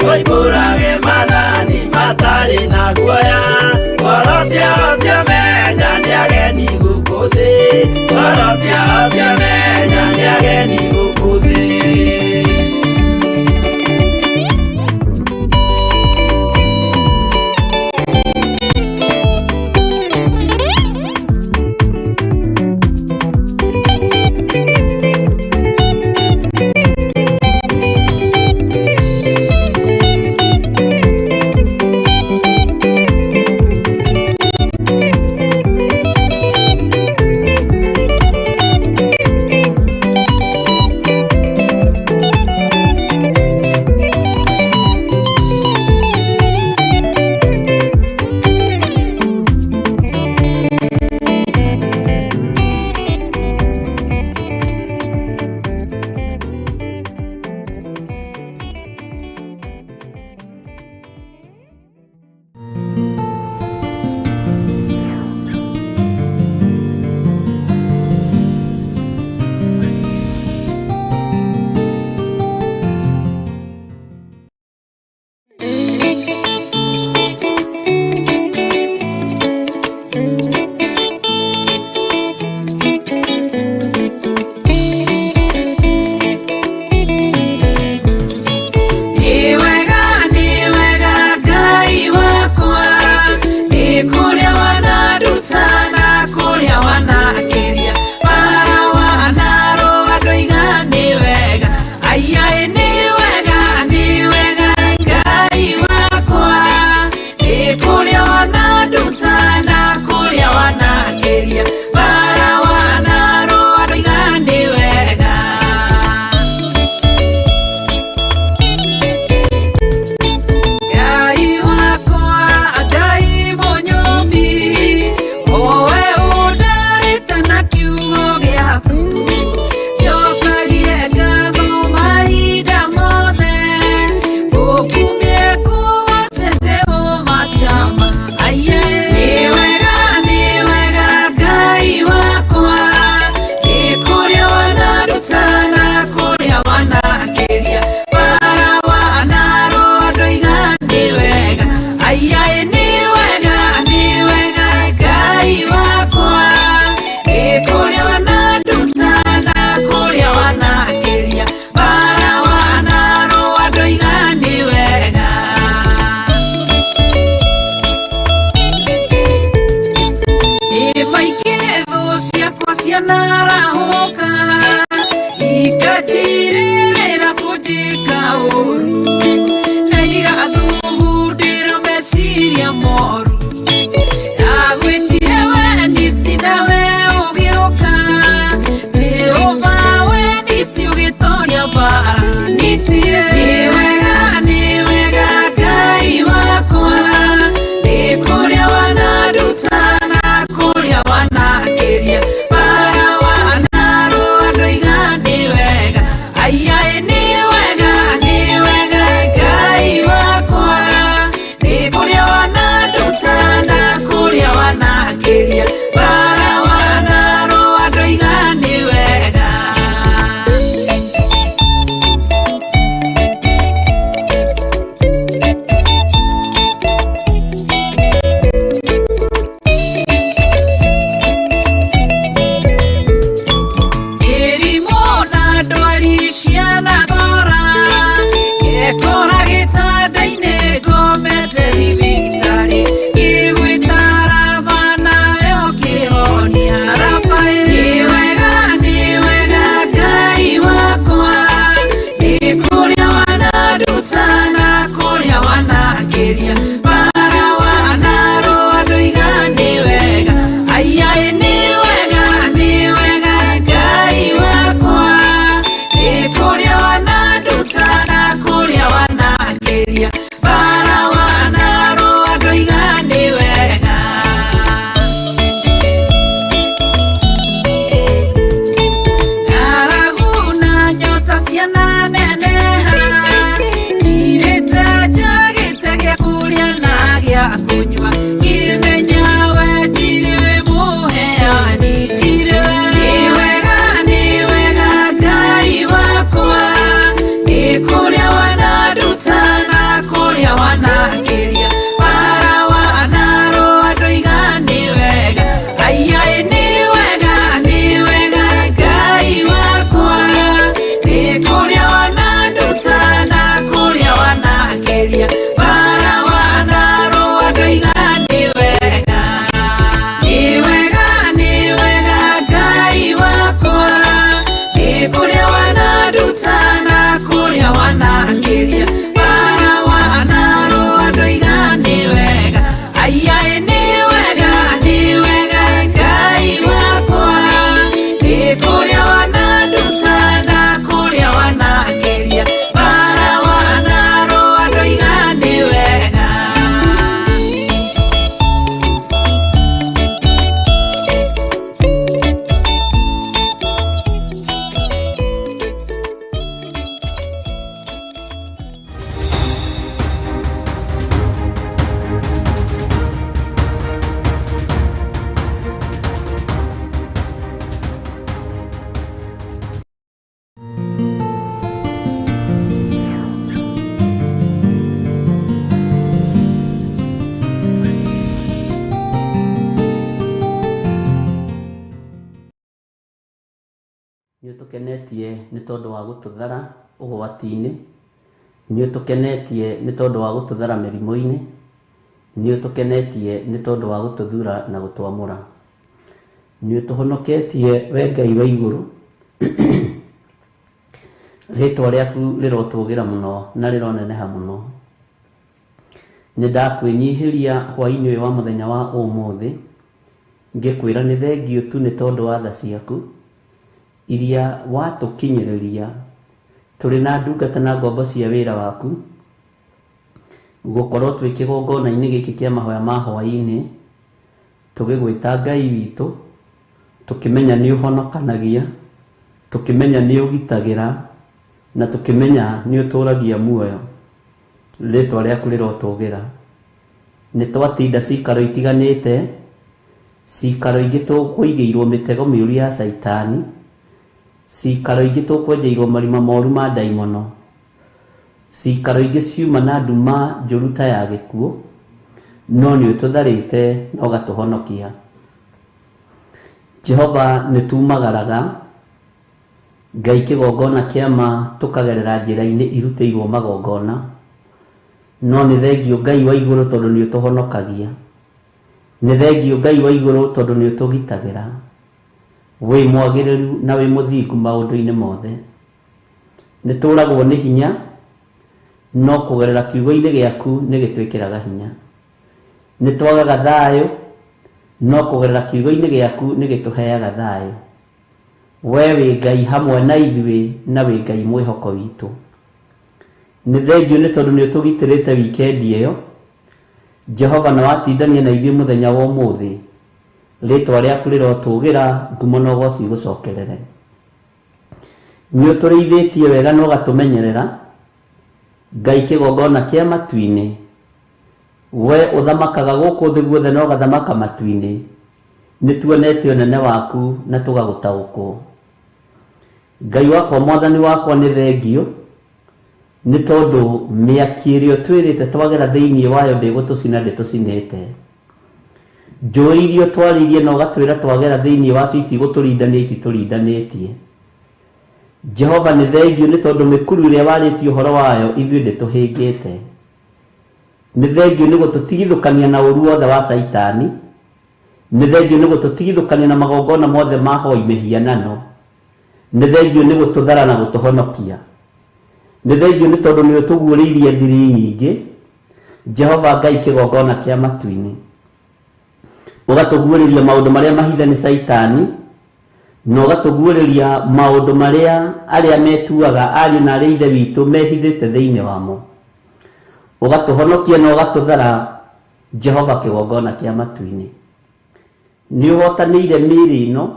moimbũrage maathani matarĩ na guoya. Ngoro ciao ciamenya nĩ ageni gũkũ thĩ, ngoro ciao ciamenya nĩ ageni gũkũ thĩ. Nĩ wega, nĩ wega Ngai wakwa, nĩ kũrĩa wananduta na kũrĩa wanakĩria, bara wanarũa ndoiga nĩ wega, aiyaĩ nĩ wega, nĩ wega Ngai wakwa. kũrĩa na gĩa kũnyua ngĩmenya we tirĩ mũheani tirĩ nĩ wega nĩ wega Ngai wakwa nĩ kũrĩa wananduta na kũrĩa wanakĩria bara wanarũa ndoiga nĩ wega aiai nĩ wega nĩ wega Ngai wakwa nĩ kũrĩa wananduta na kũrĩa wanakĩria bara wanarũa ndoiga nĩ wega nĩ wega nĩ wega Ngai wakwa nĩ kũrĩa wananduta na kũrĩa wanakĩria bara wanarũa ndoiga nĩ wega aiai nĩ wega nĩ wega Ngai wakwa nĩ kũrĩa wananduta na kũrĩa wanakĩria bara wanarũa ndoiga nĩ wega. Nĩ ũtũkenetie nĩ tondũ wa gũtũthara ũgwati-inĩ, nĩ ũtũkenetie nĩ tondũ wa gũtũthara mĩrimũ-inĩ, nĩ ũtũkenetie nĩ tondũ wa gũtũthura na gũtwamũra. Nĩ ũtũhonoketie we Ngai wa igũrũ, rĩtwa rĩaku rĩrotũgĩra mũno na rĩroneneha mũno. Nĩ ndakwĩnyihĩria hwaĩ-inĩ ũyũ wa mũthenya wa ũmũthĩ, ngĩkwĩra nĩ thengiũ tu nĩ tondũ wa tha ciaku iria watũkinyĩrĩria tũrĩ na ndungata na ngombo cia wĩra waku, gũkorwo twĩ kĩgongona-inĩ gĩkĩ kĩa mahoya ma hwaĩ-inĩ, tũgĩgwĩta Ngai witũ, tũkĩmenya nĩ ũhonokanagia, tũkĩmenya nĩ ũgitagĩra, na tũkĩmenya nĩ ũtũragia muoyo. Rĩtwa rĩaku rĩrotũgĩra. Nĩ twatinda cikaro itiganĩte, cikaro ingĩ tũkũigĩirwo mĩtego mĩũru ya caitani, cikaro ingĩ tũkwenjeirwo marima moru ma ndaimono, cikaro ingĩ ciuma na nduma njũru ta ya gĩkuũ, no nĩ ũtũtharĩte na ũgatũhonokia. Jehova nĩ tumagaraga Ngai kĩgongona kĩa ma tũkagerera njĩra-inĩ irutĩirwo magongona, no nĩ thengiũ Ngai wa igũrũ tondũ nĩ ũtũhonokagia, nĩ thengiũ Ngai wa igũrũ tondũ nĩ ũtũgitagĩra. Wĩ mwagĩrĩru na wĩ mũthingu maũndũ-inĩ mothe. Nĩ tũragwo nĩ hinya, no kũgerera kiugo-inĩ gĩaku nĩ gĩtwĩkĩraga hinya. Nĩ twagaga thayũ, no kũgerera kiugo-inĩ gĩaku nĩ gĩtũheaga thayũ. We wĩ Ngai hamwe na ithuĩ na wĩ Ngai mwĩhoko witũ. Nĩ thengiũ nĩ tondũ nĩ ũtũgitĩrĩte wikendi ĩyo, Jehova na watindania na ithuĩ mũthenya wa ũmũthĩ. Rĩtwa rĩaku rĩrotũgĩra, ngumo na ũgoci igũcokerere. Nĩ ũtũrĩithĩtie wega na ũgatũmenyerera, Ngai kĩgongona kĩa matu-inĩ. We ũthamakaga gũkũ thĩ guothe na ũgathamaka matu-inĩ. Nĩ tuonete ũnene waku na tũgagũtaũkwo. Ngai wakwa mwathani wakwa nĩ thengiũ, nĩ tondũ mĩaki ĩrĩa ũtwĩrĩte twagera thĩinĩ wayo ndĩgũtũcina ndĩtũcinĩte. Njũĩ iria ũtwarĩirie na ũgatwĩra twagera thĩinĩ wacio itigũtũrindania ititũrindanĩtie. Jehova nĩ thengiũ nĩ tondũ mĩkuru ĩrĩa warĩtie ũhoro wayo ithuĩ ndĩtũhĩngĩte. Nĩ thengiũ nĩ gũtũtigithũkania na ũru wothe wa caitani, nĩ thengiũ nĩ gũtũtigithũkania na magongona mothe ma hoi mĩhianano, nĩ thengiũ nĩ gũtũthara na gũtũhonokia. Nĩ thengiũ nĩ tondũ nĩ ũtũguũrĩirie thiri nyingĩ, Jehova Ngai kĩgongona kĩa matu-inĩ. Ũgatũguũrĩria maũndũ marĩa mahithe nĩ caitani, na ũgatũguũrĩria maũndũ marĩa arĩa metuaga ariũ na arĩa ithe witũ mehithĩte thĩinĩ wamo. Ũgatũhonokia na ũgatũthara, Jehova kĩgongona kĩa matu-inĩ. Nĩ ũhotanĩire mĩĩrĩ ĩno,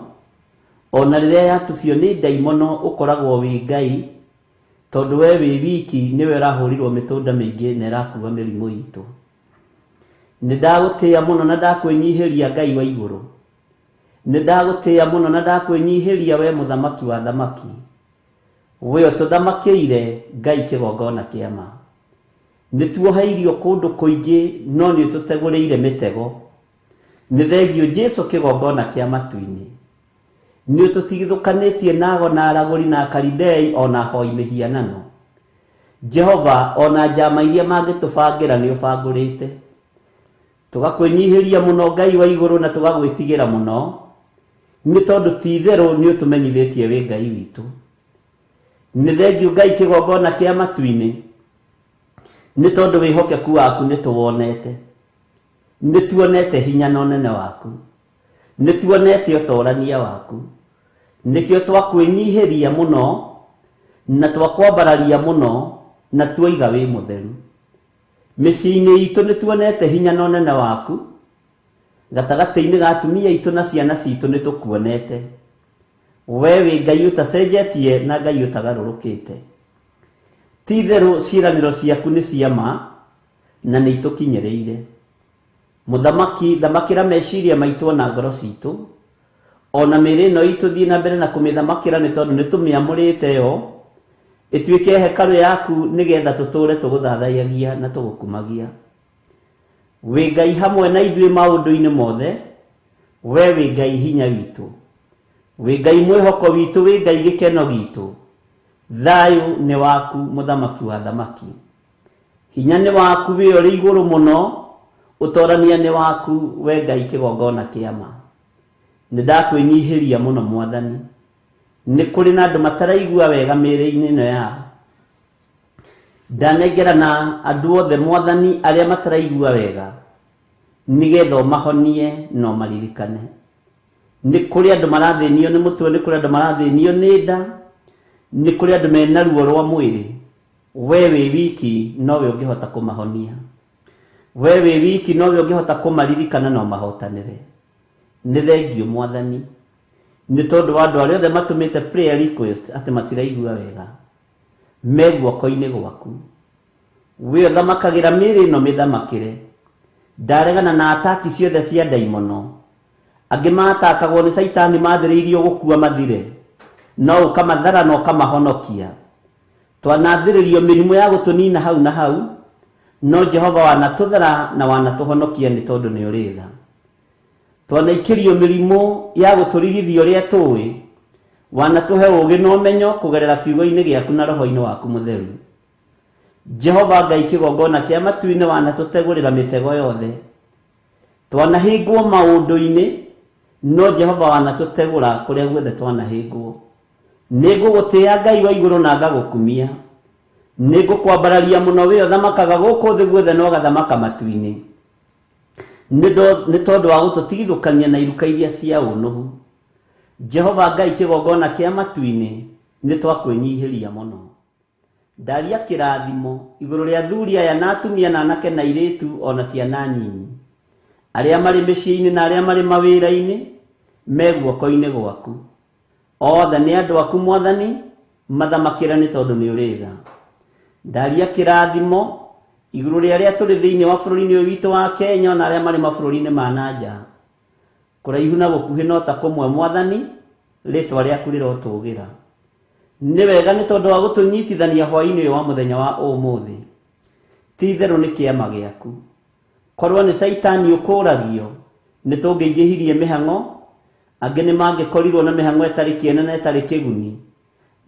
ona rĩrĩa yatubio nĩ ndaimono ũkoragwo wĩ Ngai, tondũ we wĩ wiki nĩwe ũrahũrirwo mĩtũnda mĩingĩ na ĩrakua mĩrimũ itũ. Nĩ ndagũtĩĩa mũno na ndakwĩnyihĩria Ngai wa igũrũ. Nĩ ndagũtĩĩa mũno na ndakwĩnyihĩria we mũthamaki wa thamaki. We ũtũthamakĩire Ngai kĩgongona kĩa ma. Nĩ tuoheirio kũndũ kũingĩ no nĩ ũtũtegũrĩire mĩtego. Nĩ thengio Jesu kĩgongona kĩa matu-inĩ. Nĩ ũtũtigithũkanĩtie na ago na aragũri na akaridei ona ahoi mĩhianano. Jehova ona njama iria mangĩtũbangĩra nĩ ũbangũrĩte. Tũgakwĩnyihĩria mũno Ngai wa igũrũ na tũgagwĩtigĩra mũno, nĩ tondũ ti itherũ nĩ ũtũmenyithĩtie wĩ Ngai witũ. Nĩ thengio Ngai kĩgongona kĩa matu-inĩ, nĩ tondũ wĩhokeku waku nĩ tũwonete. Nĩ tuonete hinya na ũnene waku. Nĩ tuonete ũtorania waku. Nĩkĩo twakwĩnyihĩria mũno na twakwambararia mũno na tuoiga wĩ mũtheru. Mĩciĩ-inĩ itũ nĩ tuonete hinya na ũnene waku. Gatagatĩ-inĩ ga atumia aitũ na ciana citũ nĩ tũkuonete. We wĩ Ngai ũtacenjetie na Ngai ũtagarũrũkĩte. Ti itherũ ciĩranĩro ciaku nĩ cia ma na nĩ itũkinyĩrĩire. Mũthamaki, thamakĩra meciria maitũ ona ngoro citũ. Ona mĩĩrĩ ĩno itũ thiĩ na mbere na kũmĩthamakĩra nĩ tondũ nĩ tũmĩamũrĩte yo ĩtuĩke hekarũ yaku nĩgetha tũtũũre tũgũthathayagia na tũgũkumagia. Wĩ Ngai hamwe na ithuĩ maũndũ-inĩ mothe, we wĩ Ngai hinya witũ. Wĩ Ngai mwĩhoko witũ, wĩ Ngai gĩkeno gitũ. Thayũ nĩ waku mũthamaki wa thamaki. Hinya nĩ waku wĩ ũrĩ igũrũ mũno, ũtorania nĩ waku we Ngai kĩgongona kĩa ma. Nĩ ndakwĩnyihĩria mũno Mwathani. Nĩ kũrĩ na andũ mataraigua wega mĩĩrĩ-inĩ ĩno yao. Ndanengerana andũ othe Mwathani arĩa mataraigua wega, nĩgetha ũmahonie na ũmaririkane. Nĩ kũrĩ andũ marathĩnio nĩ mũtwe, nĩ kũrĩ andũ marathĩnio nĩ nda, nĩ kũrĩ andũ mena ruo rwa mwĩrĩ. We wĩ wiki nowe ũngĩhota kũmahonia. We wĩ wiki nowe ũngĩhota kũmaririkana na ũmahotanĩre. Nĩ thengio Mwathani, nĩ tondũ wa andũ arĩa othe matũmĩte prayer request atĩ matiraigua wega, me guoko-inĩ gwaku. We ũthamakagĩra mĩĩrĩ ĩno mĩthamakĩre. Ndaregana na ataki ciothe cia ndaimono. Angĩ matakagwo nĩ caitani mathĩrĩirio gũkua mathire, no ũkamathara na ũkamahonokia. Twanathĩrĩrio mĩrimũ ya gũtũnina hau na hau, no Jehova wanatũthara na wanatũhonokia nĩ tondũ nĩ ũrĩ tha. Twanaikĩrio mĩrimũ ya gũtũrigithia ũrĩa tũĩ, wanatũhe ũũgĩ na ũmenyo kũgerera kiugo-inĩ gĩaku na roho-inĩ waku mũtheru. Jehova Ngai kĩgongona kĩa matu-inĩ wanatũtegũrĩra mĩtego yothe. Twanahĩngwo maũndũ-inĩ, no Jehova wanatũtegũra kũrĩa guothe twanahĩngwo. Nĩ ngũgũtĩĩa Ngai wa igũrũ na ngagũkumia. Nĩ ngũkwambararia mũno wĩ ũthamakaga gũkũ thĩ guothe na ũgathamaka matu-inĩ. Nĩ tondũ wa gũtũtigithũkania na iruka iria cia ũnũhu. Jehova Ngai kĩgongona kĩa matu-inĩ nĩ twakwĩnyihĩria mũno. Ndaria kĩrathimo igũrũ rĩa athuri aya na atumia na anake na airĩtu ona ciana nyinyi. Arĩa marĩ mĩciĩ-inĩ na arĩa marĩ mawĩra-inĩ me guoko-inĩ gwaku. Othe nĩ andũ aku Mwathani, mathamakĩra nĩ tondũ nĩ ũrĩ tha. Ndaria kĩrathimo igũrũ rĩa arĩa tũrĩ thĩinĩ wa bũrũri-inĩ ũyũ witũ wa Kenya ona arĩa marĩ mabũrũri-inĩ ma na nja. Kũraihu na gũkuhĩ no ta kũmwe Mwathani, rĩtwa rĩaku rĩrotũgĩra. Nĩ wega nĩ tondũ wa gũtũnyitithania hwaĩ-inĩ ũyũ wa mũthenya wa ũmũthĩ. Ti itherũ nĩ kĩama gĩaku. Korwo nĩ caitani ũkũragio, nĩ tũngĩingĩhirie mĩhang'o, angĩ nĩ mangĩkorirwo na mĩhang'o ĩtarĩ kĩene na ĩtarĩ kĩguni.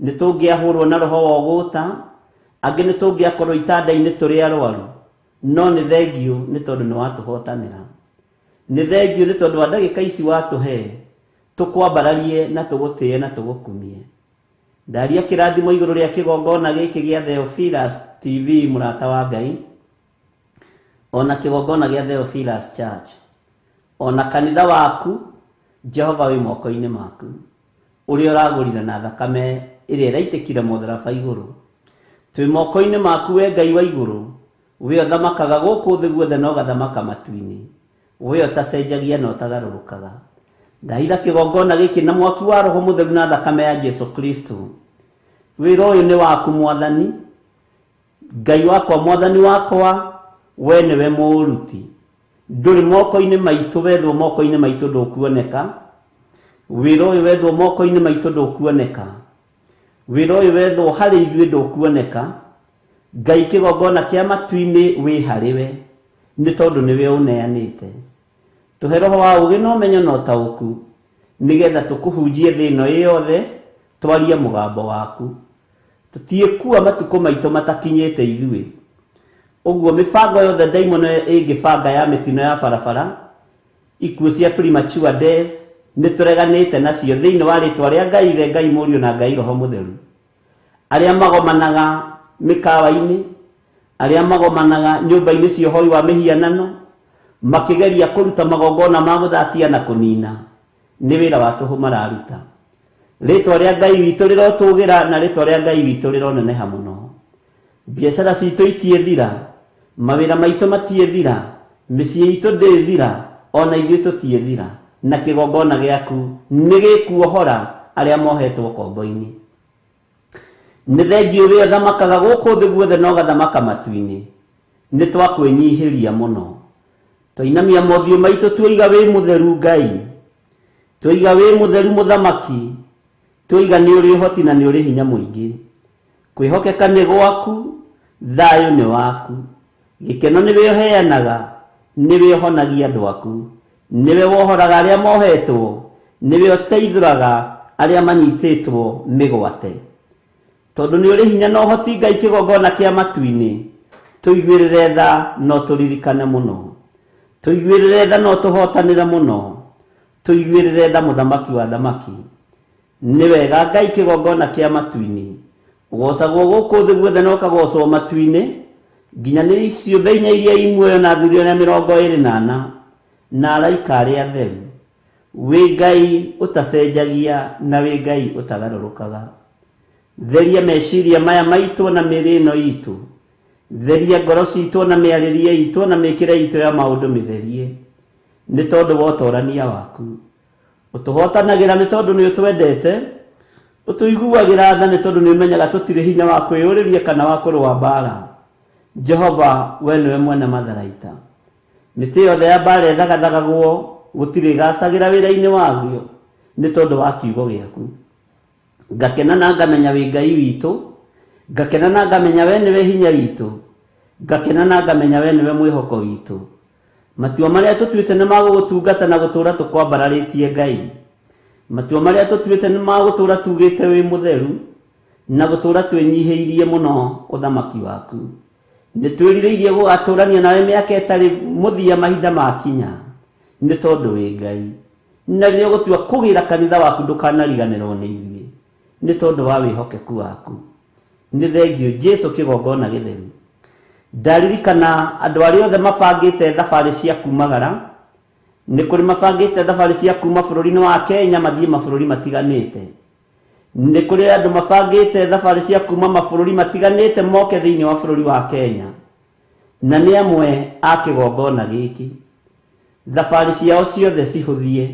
Nĩ tũngĩahũrwo na roho wa ũgũta, angĩ nĩ tũngĩakorwo itanda-inĩ tũrĩ arwaru. No nĩ thengio nĩ tondũ nĩ watũhotanĩra. Nĩ thengio nĩ tondũ wa ndagĩka ici watũhe, tũkwambararie na tũgũtĩe na tũgũkumie. Ndaria kĩrathimo igũrũ rĩa kĩgongona gĩkĩ gĩa Theophilus TV mũrata wa Ngai, ona kĩgongona gĩa Theophilus Church, ona kanitha waku Jehova wĩ moko-inĩ maku, ũrĩa ũragũrire na thakame ĩrĩa ĩraitĩkire mũtharaba igũrũ. Twĩ moko-inĩ maku we Ngai wa igũrũ, we ũthamakaga gũkũ thĩ guothe na ũgathamaka matu-inĩ, we ũtacenjagia na ũtagarũrũkaga. Ndahitha kĩgongona gĩkĩ na mwaki wa Roho Mũtheru na thakame ya Jesu Kristo. Wĩra ũyũ nĩ waku Mwathani, Ngai wakwa, Mwathani wakwa, we nĩwe mũũruti. Ndũrĩ moko-inĩ maitũ, wethwo moko-inĩ maitũ ndũkuoneka. Wĩra ũyũ wethwo moko-inĩ maitũ ndũkuoneka. Wĩra ũyũ wethwo harĩ ithuĩ ndũkuoneka. Ngai kĩgongona kĩa matu-inĩ wĩ harĩ we, nĩ tondũ nĩwe ũneanĩte. Tũhe roho wa ũũgĩ na ũmenyo na ũtaũku, nĩgetha tũkũhunjie thĩ ĩno ĩ yothe, twarie mũgambo waku. Tũtiĩkua matukũ maitũ matakinyĩte ithuĩ. Ũguo mĩbango yothe ndaimono ĩngĩbanga ya mĩtino ya barabara, ikuũ cia premature death, nĩ tũreganĩte nacio thĩinĩ wa rĩtwa rĩa Ngai Ithe, Ngai Mũriũ na Ngai Roho Mũtheru. Arĩa magomanaga mĩkawa-inĩ, arĩa magomanaga nyũmba-inĩ cia ũhoi wa mĩhianano, makĩgeria kũruta magongona ma gũthatia na kũnina, nĩ wĩra wa tũhũ mararuta. Rĩtwa rĩa Ngai witũ rĩrotũgĩra na rĩtwa rĩa Ngai witũ rĩroneneha mũno. Biacara citũ itiĩthira, mawĩra maitũ matiĩthira, mĩciĩ itũ ndĩthira, ona ithuĩ tũtiĩthira, na kĩgongona gĩaku nĩ gĩkuohora arĩa mohetwo kombo-inĩ. Nĩ thengiũ wĩ ũthamakaga gũkũ thĩ guothe na ũgathamaka matu-inĩ. Nĩ twakwĩnyihĩria mũno. Twainamia mothiũ maitũ tuoiga wĩ mũtheru Ngai. Tuoiga wĩ mũtheru mũthamaki. Tuoiga nĩ ũrĩ ũhoti na nĩ ũrĩ hinya mũingĩ. Kwĩhokeka nĩ gwaku, thayũ nĩ waku. Gĩkeno nĩwe ũheanaga, nĩwe ũhonagia andũ aku. Nĩwe wohoraga arĩa mohetwo, nĩwe ũteithũraga arĩa manyitĩtwo mĩgwate. Tondũ nĩ ũrĩ hinya na ũhoti Ngai kĩgongona kĩa matu-inĩ, tũiguĩrĩre tha no tũririkane mũno. Tũiguĩrĩre tha no tũhotanĩre mũno. Tũiguĩrĩre tha mũthamaki wa thamaki. Nĩ wega Ngai kĩgongona kĩa matu-inĩ. Ũgocagwo gũkũ thĩ guothe na ũkagocwo matu-inĩ, nginya nĩ ciũmbe inya iria i muoyo na athuri arĩa 24 na araika arĩa atheru. Wĩ Ngai ũtacenjagia na wĩ Ngai ũtagarũrũkaga. Theria meciria maya maitũ na mĩĩrĩ ĩno itũ. Theria ngoro citũ na mĩarĩrie itũ na mĩkĩre itũ ya maũndũ mĩtherie. Nĩ tondũ wa ũtorania waku. Ũtũhotanagĩra nĩ tondũ nĩ ũtwendete. Ũtũiguagĩra tha nĩ tondũ nĩ ũmenyaga tũtirĩ hinya wa kwĩyũrĩria kana wa kũrũa mbara. Jehova, we nĩwe mwene matharaita. Mĩtĩ yothe ya mbara ĩthagathagagwo, gũtirĩ ĩgacagĩra wĩra-inĩ waguo nĩ tondũ wa kiugo gĩaku. Ngakena na ngamenya wĩ Ngai witũ, ngakena na ngamenya we nĩwe hinya witũ, ngakena na ngamenya we nĩwe mwĩhoko witũ. Matua marĩa tũtuĩte nĩ magũgũtungata na gũtũũra tũkwambararĩtie Ngai. Matua marĩa tũtuĩte nĩ magũtũũra tugĩte wĩ mũtheru na gũtũũra twĩnyihĩirie mũno ũthamaki waku. Nĩ twĩrirĩirie gũgatũũrania nawe mĩaka ĩtarĩ mũthia mahinda makinya, nĩ tondũ wĩ Ngai. Na rĩrĩa ũgũtua kũgĩra kanitha waku ndũkanariganĩrwo nĩ ithuĩ, nĩ tondũ wa wĩhokeku waku. Nĩ thengiũ Jesu kĩgongona gĩtheru. Ndaririkana andũ arĩa othe mabangĩte thabarĩ cia kumagara, nĩ kũrĩ mabangĩte thabarĩ cia kuma bũrũri-inĩ wa Kenya mathiĩ mabũrũri matiganĩte. Nĩ kũrĩ andũ mabangĩte thabarĩ cia kuma mabũrũri matiganĩte moke thĩinĩ wa bũrũri wa Kenya. Na nĩ amwe a kĩgongona gĩkĩ. Thabarĩ ciao ciothe cihũthie.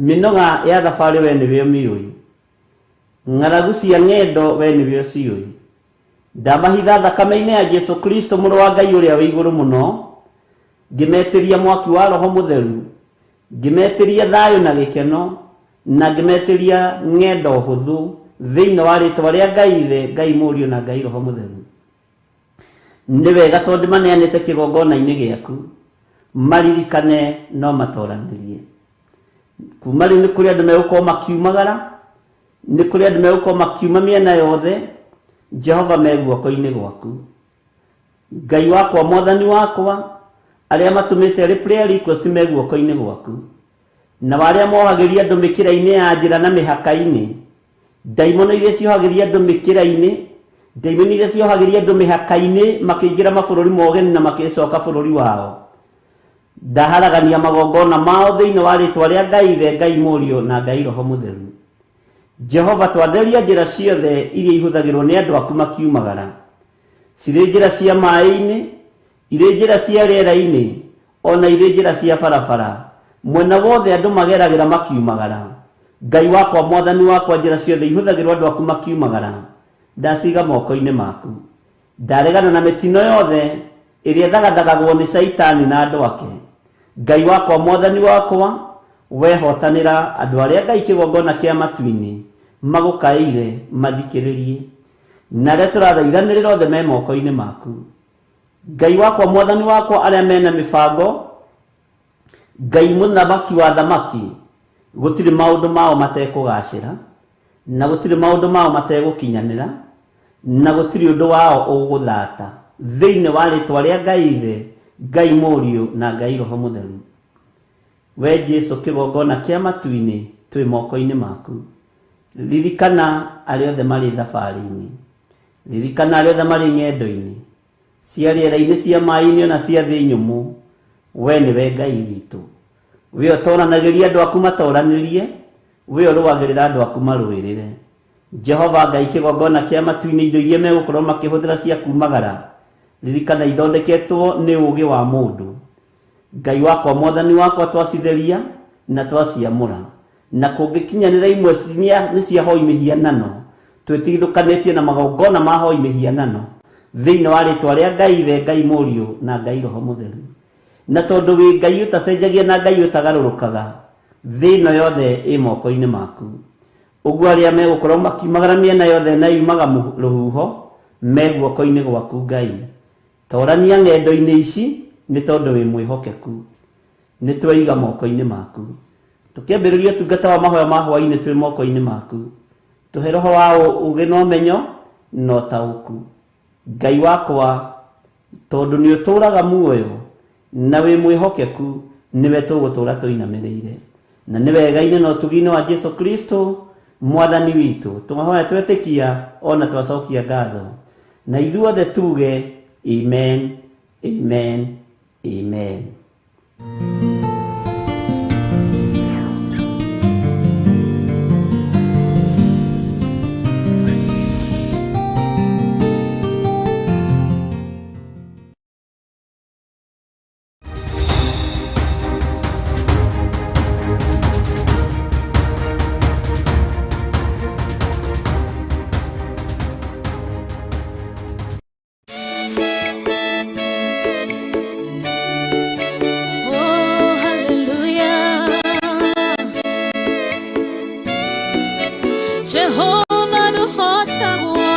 Mĩnoga ya thabarĩ we nĩwe ũmĩũĩ. Ng'aragu cia ng'endo we nĩwe ũciũĩ. Ndamahitha thakame-inĩ ya Jesu Kristo mũrũ wa Ngai ũrĩa wĩ igũrũ mũno, ngĩmetĩria mwaki wa Roho Mũtheru, ngĩmetĩria thayũ na gĩkeno, na ngĩmetĩria ng'endo hũthũ thĩinĩ wa rĩtwa rĩa Ngai Ithe, Ngai Mũriũ na Ngai Roho Mũtheru. Nĩ wega tondũ maneanĩte kĩgongona-inĩ gĩaku, maririkane no matoranĩrie. Kuma rĩu nĩ kũrĩ andũ megũkorwo makiumagara, nĩ kũrĩ andũ megũkorwo makiuma mĩena yothe, Jehova me guoko-inĩ gwaku. Ngai wakwa, Mwathani wakwa, arĩa matũmĩte arĩ prayer request me guoko-inĩ gwaku. Na arĩa mohagĩria andũ mĩkĩra-inĩ ya njĩra na mĩhaka-inĩ, ndaimono iria ciohagĩria andũ mĩkĩra-inĩ, ndaimono iria ciohagĩria andũ mĩhaka-inĩ makĩingĩra mabũrũri ma ũgeni na makĩcoka bũrũri wao. Ndaharagania magongona mao thĩinĩ wa rĩtwa rĩa Ngai Ithe, Ngai Mũriũ na Ngai Roho Mũtheru. Jehova, twatheria njĩra ciothe iria ihũthagĩrwo nĩ andũ aku makiumagara. Cirĩ njĩra cia maĩ-inĩ, irĩ njĩra cia rĩera-inĩ, ona irĩ njĩra cia barabara. Mwena wothe andũ mageragĩra makiumagara. Ngai wakwa, Mwathani wakwa, njĩra ciothe ihũthagĩrwo andũ aku makiumagara, ndaciga moko-inĩ maku. Ndaregana na mĩtino yothe ĩrĩa ĩthagathagagwo nĩ Caitani na andũ ake. Ngai wakwa mwathani wakwa wehotanĩra andũ arĩa Ngai kĩgongona kĩa matu-inĩ magũkaĩire mathikĩrĩrie na arĩa tũrathaithanĩrĩra othe me moko-inĩ maku. Ngai wakwa mwathani wakwa arĩa mena mĩbango Ngai mũthamaki wa thamaki gũtirĩ maũndũ mao matekũgacĩra na gũtirĩ maũndũ mao mategũkinyanĩra na gũtirĩ ũndũ wao ũgũthata thĩinĩ wa rĩtwa rĩa Ngai Ithe, Ngai Mũriũ na Ngai Roho Mũtheru. We Jesu kĩgongona kĩa matu-inĩ twĩ moko-inĩ maku. Ririkana arĩa othe marĩ thabarĩ-inĩ, ririkana arĩa othe marĩ ng'endo-inĩ cia rĩera-inĩ, cia maĩ-inĩ ona cia thĩ nyũmũ. We nĩwe Ngai witũ, we ũtoranagĩria andũ aku matoranĩrie, we ũrũagĩrĩra andũ aku marũĩrĩre. Jehova Ngai kĩgongona kĩa matu-inĩ indo iria megũkorwo makĩhũthĩra cia kumagara ririkana ithondeketwo nĩ ũũgĩ wa mũndũ. Ngai wakwa mwathani wakwa twacitheria na twaciamũra na kũngĩkinyanĩra imwe nĩ cia hoi mĩhianano twĩtigithũkanĩtie na magongona ma hoi mĩhianano thĩinĩ wa rĩtwa rĩa Ngai Ithe, Ngai Mũriũ na Ngai Roho Mũtheru. Na tondũ wĩ Ngai ũtacenjagia na Ngai ũtagarũrũkaga, thĩ ĩno yothe ĩ moko-inĩ maku. Ũguo arĩa megũkorwo makiumagara mĩena yothe na yumaga rũhuho me guoko-inĩ gwaku Ngai. Torania ng'endo-inĩ ici nĩ tondũ wĩ mwĩhokeku, nĩ tweiga moko-inĩ maku. Tũkĩambĩrĩria ũtungata wa mahoya ma hwaĩ-inĩ twĩ moko-inĩ maku. Tũhe roho wa ũũgĩ na ũmenyo na ũtaũku. Ngai wakwa tondũ nĩ ũtũũraga muoyo na wĩ mwĩhokeku nĩwe tũgũtũũra tũinamĩrĩire. Na nĩ wega-inĩ na ũtugi-inĩ wa Jesu Kristo mwathani witũ twahoya twetĩkia ona twacokia ngatho na ithuothe tuge amen, amen, amen. Oh, hallelujah. Jehovah nũhotagwo,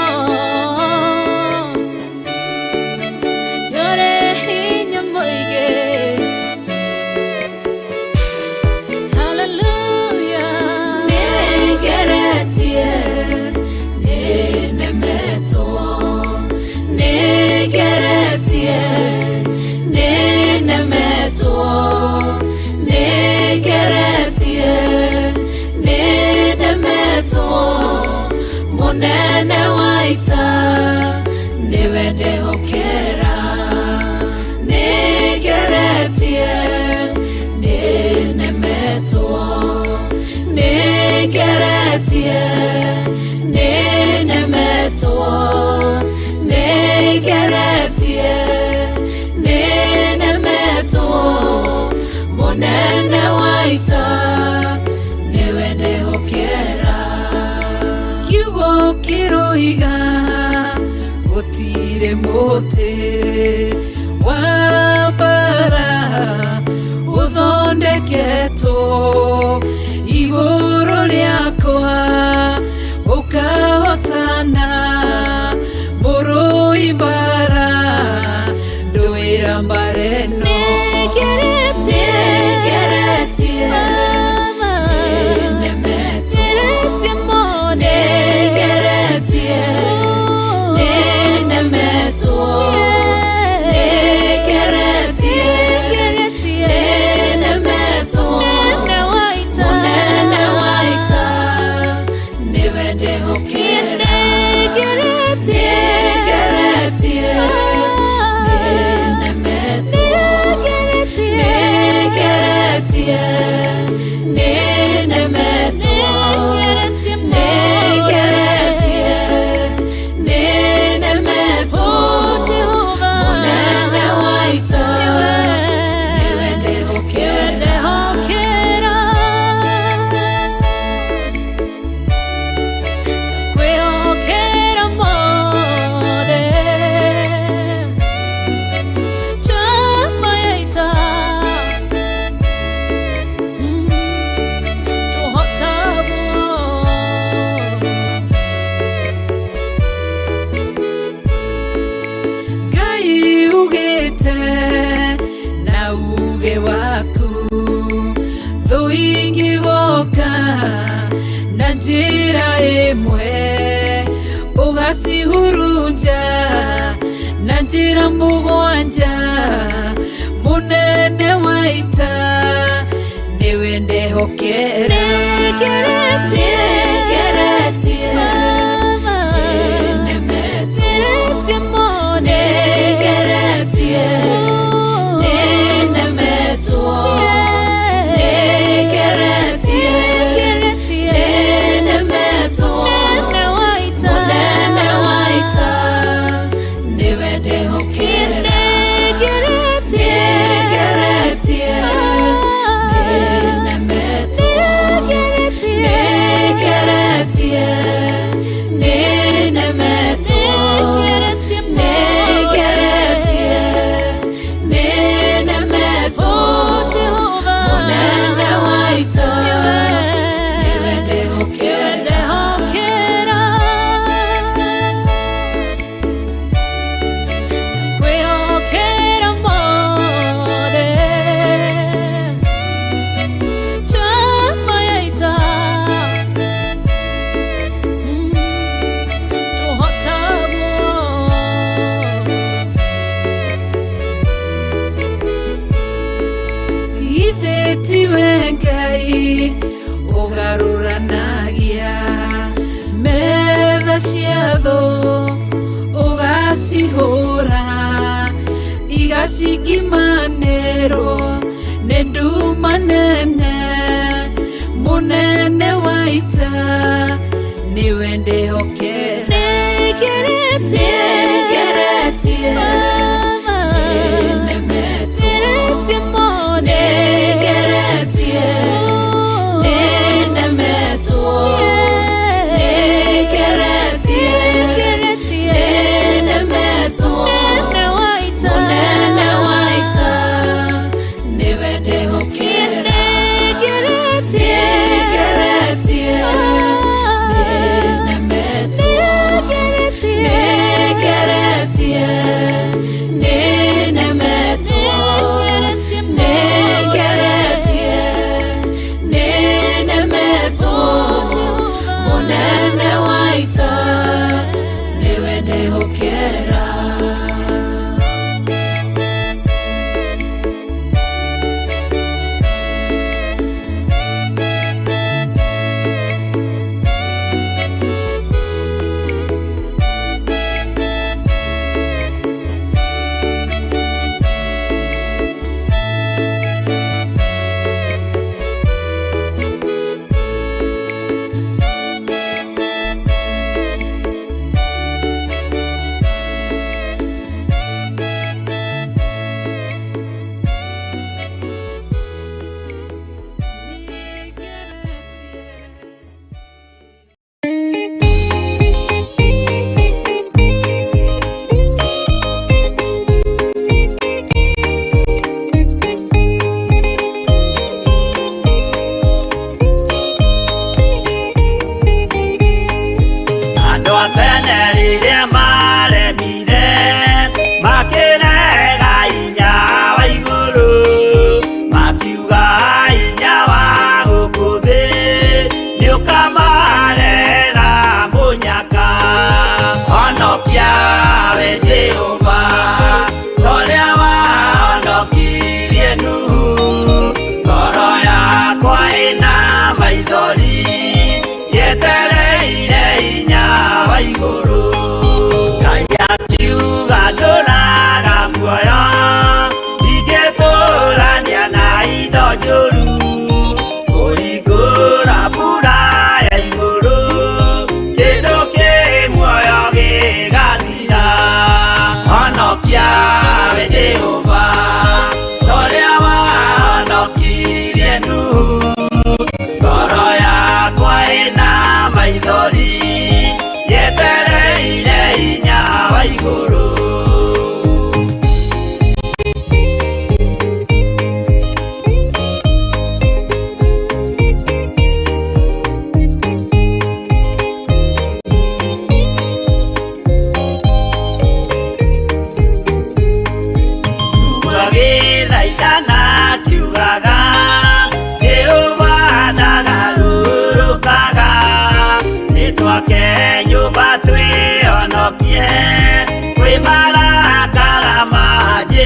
nĩũrĩ hinya mũingĩ. Hallelujah. Nĩngeretie, nĩnemetwo, nĩngeretie, nĩnemetwo, nĩngeretie, nĩnemetwo. Mũnene wa ita nĩwe ndehokera, nĩngeretie, nĩnemetwo, nĩngeretie, nĩnemetwo, nĩngeretie, nĩnemetwo. Mũnene wa ita nĩwe ndehokera. Kiugo kĩroiga gũtirĩ mũtĩ wa mbara ũthondeketwo igũrũ rĩakwa ũkahotana mũrũi mbara ndũĩra mbara ĩno. Nĩngeretie, nĩnemetwo, nĩngeretie, nĩnemetwo, Ũgacihurunja na njĩra mũgwanja, mũnene wa ita nĩwe ndehokera. Nĩngeretie, nĩnemetwo. Nĩngeretie, nĩnemetwo. Nĩngeretie, nĩnemetwo. Mũnene wa ita nĩwe ndehokera. Nĩngeretie, nĩnemetwo. Nĩngeretie, nĩnemetwo. Nĩngeretie, nĩnemetwo. Mũnene wa ita nĩwe ndehokera. Kwĩhokera mothe njamba ya ita tũhotagwo Ithe tiwe Ngai ũgarũranagia metha cia thũ, ũgacihũra igacingimanĩrwo nĩ nduma nene. Mũnene wa ita nĩwe ndehokera. Nĩngeretie, Nĩngeretie, nĩnemetwo. Nĩngeretie, nĩnemetwo. Nĩngeretie, nĩnemetwo. Mũnene wa ita nĩwe ndehokera. Nĩngeretie, nĩnemetwo. Nĩngeretie, nĩnemetwo. Nĩngeretie, nĩnemetwo. Mũnene wa ita nĩwe ndehokera. Andũ a tene rĩrĩa maremire makĩrega hinya wa igũrũ, makiuga hinya wa gũkũ thĩ nĩũkamarega mũnyaka. Honokia we Jehova torĩa wahonokirie Nuhu, ngoro yakwa ĩna maithori yetereire hinya wa igũrũ. Ngai akiuga ndũraga muoyo, ndingĩtũrania na indo njũru, kũhingũra mbura ya igũrũ, kĩndũ kĩ muoyo gĩgathira. Honokia we Jehova torĩa wahonokirie Nuhu, ngoro yakwa ĩna maithori yetereire hinya wa igũrũ.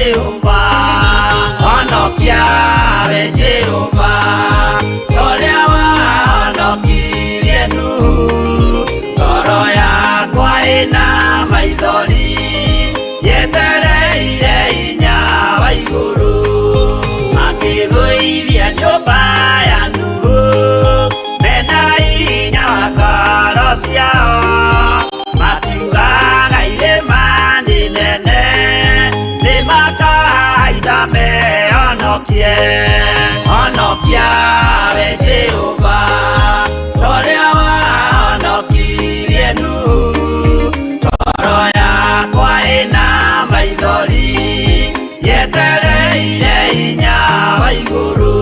Jehova, honokia we Jehova, ũrĩa wahonokirie Nuhu. Ngoro yakwa ĩna maithori, yetereire hinya wa igũrũ. Makĩgũithia nyũmba ya Nuhu, mena hinya wa ngoro ciao. Makiugaga irĩma nĩ nene, nĩmakahaica mehonokie. Honokia we Jehova, ũrĩa wahonokirie Nuhu. Ngoro yakwa ĩna maithori, yetereire hinya wa igũrũ.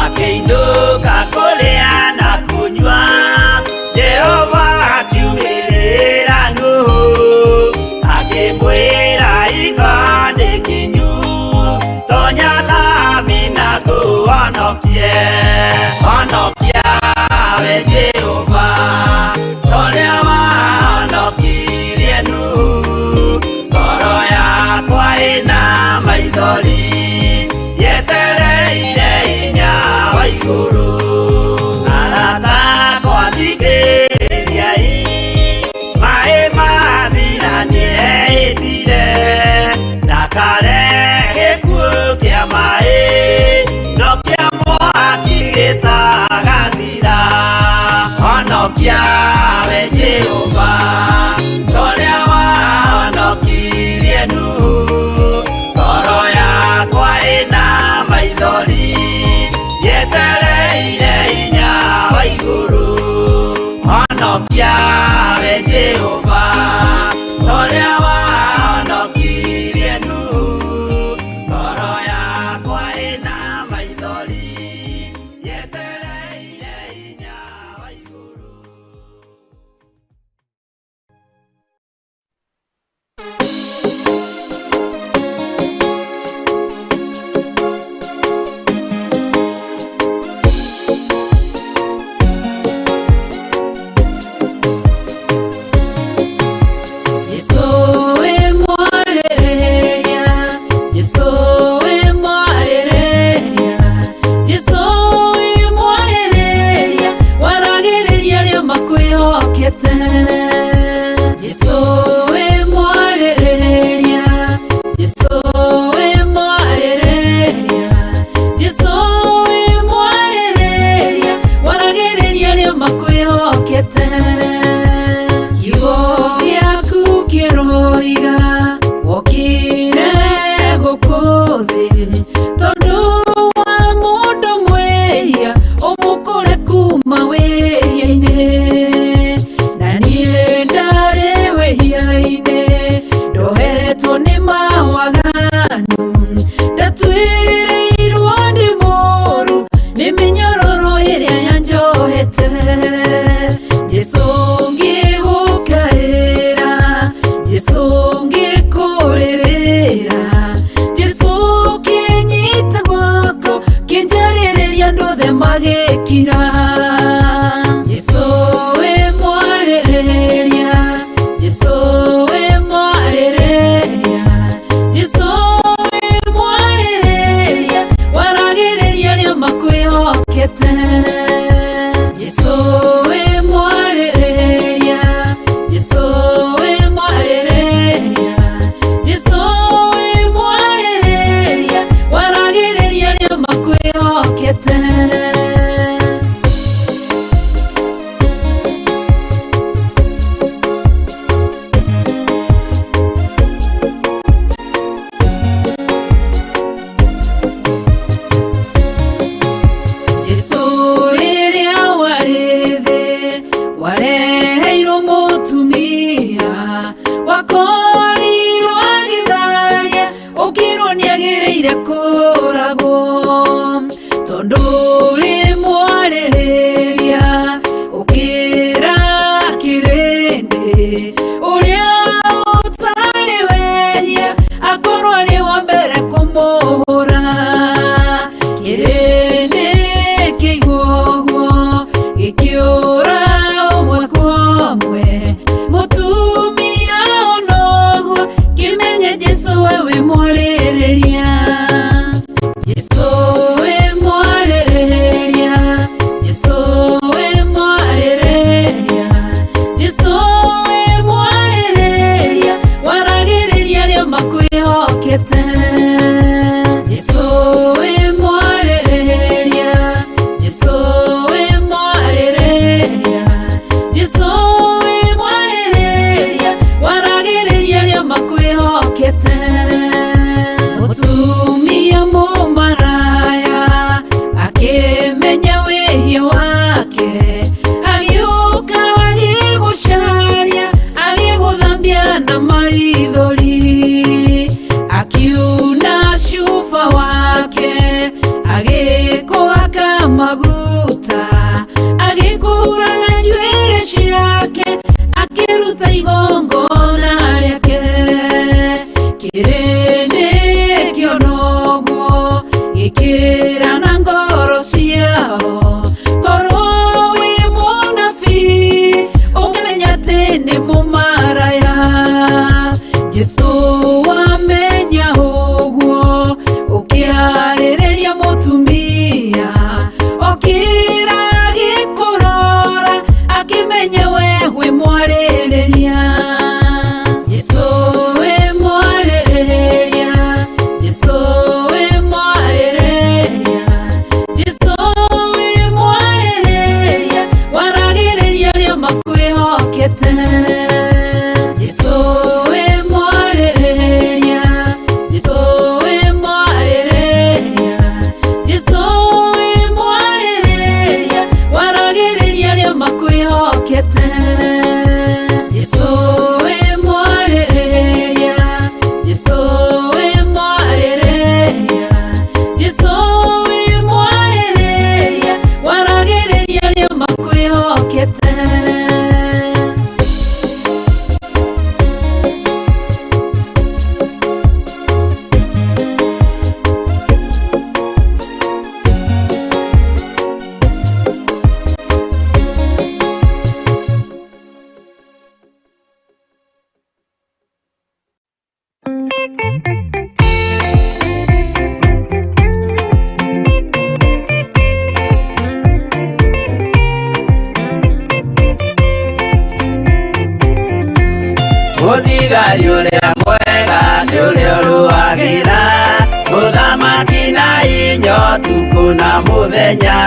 Akĩinũka kũrĩa na kũnyua, Jehova akiumĩrĩra Nuhu, akĩmwĩra hingo nĩ kinyu, tonya thabina ngũhonokie. Honokia we Jehova, ũrĩa wahonokirie Nuhu. Ngoro yakwa ĩna maithori, yetereire hinya wa igũrũ. Arata akwa thikĩrĩriai, maĩ mathira nĩehĩtire, ndakare gĩkuũ kĩa maĩ, no kĩa mwaki gĩtagathira. Honokia we Jehova, ũrĩa wahonokirie Nuhu. Ngoro yakwa ĩna maithori, yetereire hinya wa igũrũ. Honokia we Jehova, ũrĩa wahonokirie Nuhu. Ngoro yakwa ĩna maithori, yetereire hinya wa igũrũ. Jesu we mwarĩrĩria, Jesu we mwarĩrĩria, Jesu we mwarĩrĩria, waragĩrĩria arĩa makwĩhokete. Jesu we mwarĩrĩria, Jesu we mwarĩrĩria, Jesu we mwarĩrĩria, waragĩrĩria arĩa makwĩhokete. Kiugo gĩaku kĩroiga wokire gũkũ thĩ tondũ wa mũndũ mwĩhia ũmũkũre kuma wĩhia-inĩ, na niĩ ndarĩ wĩhia-inĩ ndohetwo nĩ mawaganu, ndatuĩrĩirwo nĩ mũũru nĩ mĩnyororo ĩrĩa yanjohete. Jesu ngĩgũkaĩra, Jesu ngĩkũrĩrĩra, Jesu kĩnyita guoko kĩnjarĩrĩria andũ othe magĩkira. Jesu we mwarĩrĩria, Jesu we mwarĩrĩria, Jesu we mwarĩrĩria, waragĩrĩria arĩa makwĩhokete. Jesu we mwarĩrĩria, Jesu we mwarĩrĩria, Jesu we mwarĩrĩria, waragĩrĩria arĩa makwĩhokete. Jesu rĩrĩa warĩ thĩ wareheirwo mũtumia wakorirwo agĩtharia ũkĩrwo nĩagĩrĩire kũragwo, tondũ rĩ mwarĩrĩria ũkĩra kĩrĩndĩ ũrĩa ũtarĩ wehia Mũtumia mũmaraya akĩmenya wĩhia wake, agĩũka agĩgũcaria, agĩgũthambia na maithori, akiuna cuba wake, agĩkũhaka maguta, agĩkũhura na njuĩrĩ ciake, akĩruta igongona rĩake. Kĩrĩndĩ kĩona ũguo gĩkĩra na ngoro ciao, korwo wĩ mũnabii ũngĩmenya atĩ nĩ mũmaraya. Jesũ wamenya ũguo ũkĩarĩrĩria mũtumia, okĩra agĩkũrora, akĩmenya we wĩ mwarĩrĩria. Jesũ wĩ mwarĩrĩria, Jesũ wĩ mwarĩrĩria, Jesũ wĩ mwarĩrĩria, waragĩrĩria arĩa makwĩhokete. Jesũ wĩ mwarĩrĩria, Jesũ wĩ mwarĩrĩria, Jesũ wĩ mwarĩrĩria, waragĩrĩria arĩa makwĩhokete. Jesũ wĩ mwarĩrĩria, Jesũ wĩ mwarĩrĩria, Jesũ wĩ mwarĩrĩria, waragĩrĩria arĩa makwĩhokete. Mũthigari ũrĩa mwega nĩ ũrĩa ũrũagĩra mũthamaki na inya ũtukũ na mũthenya,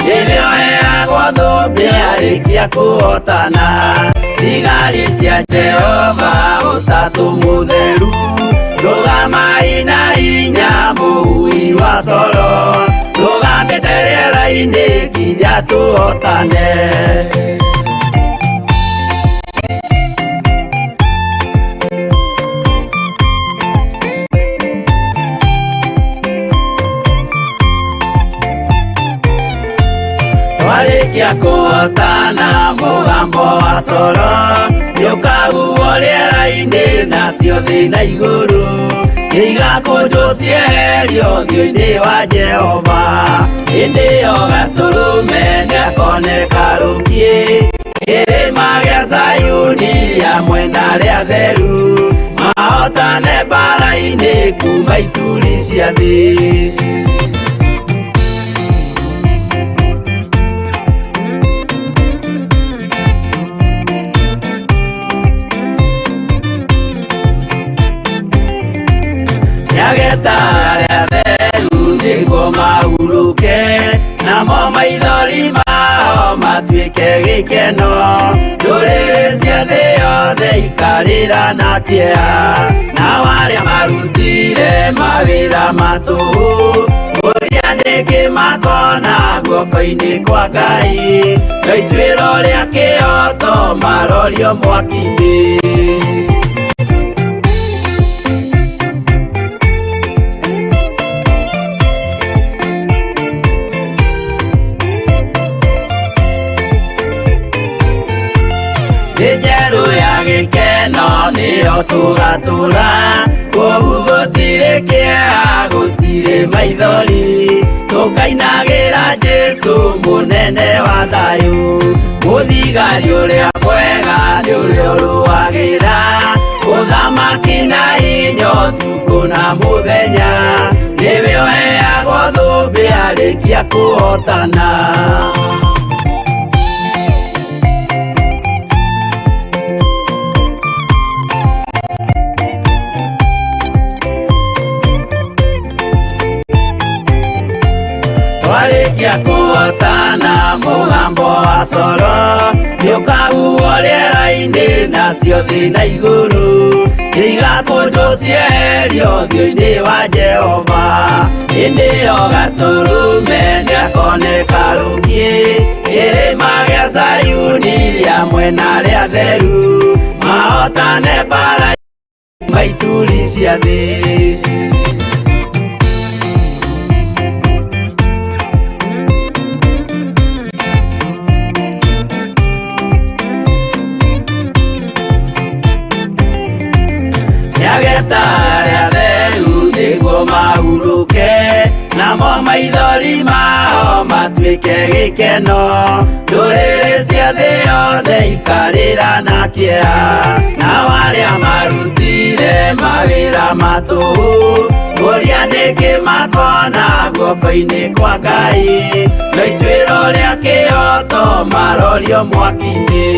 nĩwe ũheagwo thũmbĩ arĩkia kũhotana. Thigari cia Jehova ũtatũ mũtheru, rũgamai na inya mũhui wa coro, rũgamĩte rĩera-inĩ nginya tũhotane. Twarĩkia kũhotana mũgambo wa coro nĩũkahuhwo rĩera-inĩ nacio thĩ na igũrũ nĩigakũnjwo cieherio ũthiũ-inĩ wa Jehova. Hĩndĩ ĩyo Gatũrũme nĩakoneka rũkiĩ kĩrĩma gĩa Zayuni hamwe na arĩa atheru, mahotane mbaara-inĩ kuma ituri cia thĩ. Nĩageta arĩa atheru nĩguo mahurũke, namo maithori mao matuĩke gĩkeno. Ndũrĩrĩ cia thĩ yothe ikarĩra na kĩeha, nao arĩa marutire mawĩra ma tũhũ, ũrĩa nĩkĩ makona guoko-inĩ kwa Ngai, no ituĩro rĩa kĩhooto marorio mwaki-inĩ. Thĩ njerũ ya gĩkeno nĩyo tũgatũra, kũu gũtirĩ kĩeha gũtirĩ maithori, tũkainagĩra Jesũ mũnene wa thayũ. Mũthigari ũrĩa mwega nĩ ũrĩa ũrũagĩra ũthamaki na inya ũtukũ na mũthenya, nĩwe ũheagwo thũmbĩ arĩkia kũhotana. Twarĩkia kũhotana mũgambo wa coro nĩũkahuhwo rĩera-inĩ nacio thĩ na igũrũ igakũnjwo cieherio ũthiũ-inĩ wa Jehova. Hĩndĩ ĩyo Gatũrũme nĩakoneka rũngĩ kĩrĩma gĩa Zayuni hamwe na arĩa atheru mahotane mbaara maituri cia thĩ. Nĩageta arĩa atheru nĩguo mahurũke namo maithori mao matuĩke gĩkeno. Ndũrĩrĩ cia thĩ yothe ikarĩra na kĩeha nao arĩa marutire mawĩra ma tũhũ kũria nĩkĩ makona guoko-inĩ kwa Ngai no ituĩro rĩa kĩhooto marorio mwaki-inĩ.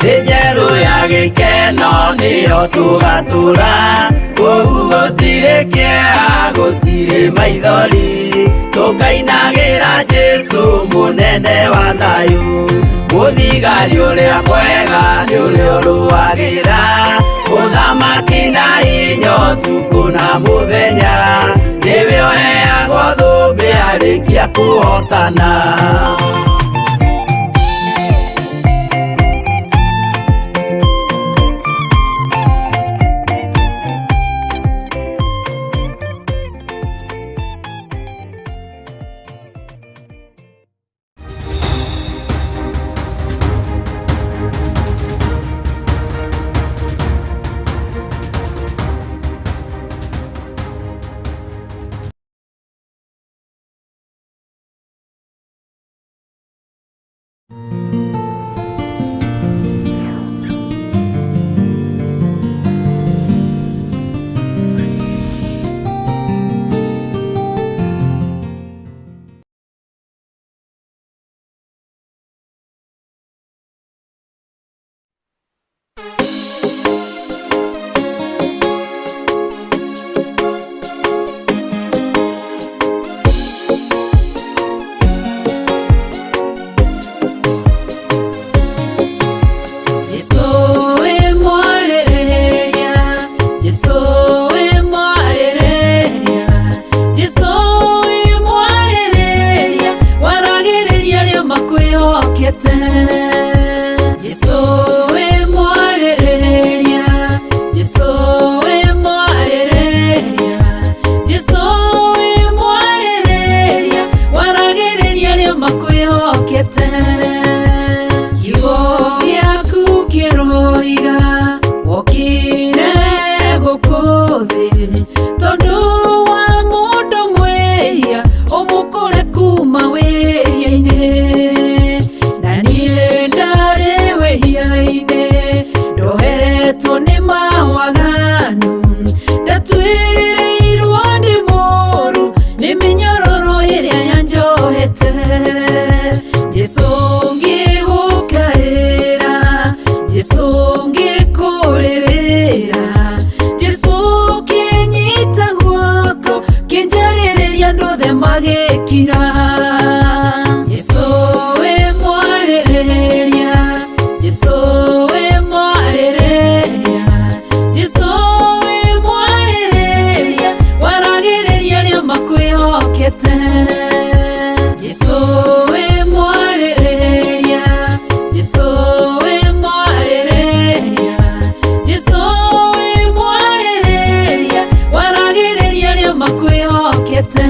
Thĩ njerũ ya gĩkeno nĩyo tũgatũra kũu gũtirĩ kĩeha gũtirĩ maithori tũkainagĩra Jesũ mũnene wa thayũ. Mũthigari ũrĩa mwega nĩ ũrĩa ũrũagĩra ũthamaki na hinya ũtukũ na mũthenya nĩwe ũheagwo thũmbĩ arĩkia kũhotana. Jesũ wĩ mwarĩrĩria, Jesũ wĩ mwarĩrĩria, Jesũ wĩ mwarĩrĩria, waragĩrĩria arĩa makwĩhokete. Jesũ wĩ mwarĩrĩria, Jesũ wĩ mwarĩrĩria, Jesũ wĩ mwarĩrĩria, waragĩrĩria arĩa makwĩhokete. Kiugo gĩaku kĩroiga wokire gũkũ thĩ tondũ wa mũndũ mwĩhia ũmũkũre kuma wĩhia-inĩ. Na niĩ ndarĩ wĩhia-inĩ ndohetwo nĩ mawaganu ndatuĩrĩirwo nĩ mũũru nĩ mĩnyororo ĩrĩa yanjohete. Jesũ ngĩgũkaĩra, Jesũ ngĩkũrĩrĩra, Jesũ kĩnyita guoko kĩnjarĩrĩria andũ othe magĩkira. Jesũ wĩ mwarĩrĩria, Jesũ wĩ mwarĩrĩria, Jesũ wĩ mwarĩrĩria, waragĩrĩria arĩa makwĩhokete. Jesũ wĩ mwarĩrĩria, Jesũ wĩ mwarĩrĩria, Jesũ wĩ mwarĩrĩria, waragĩrĩria arĩa makwĩhokete.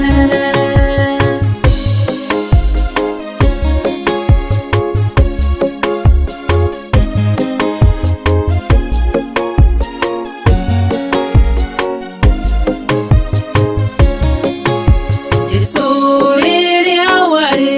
Jesũ rĩrĩa warĩ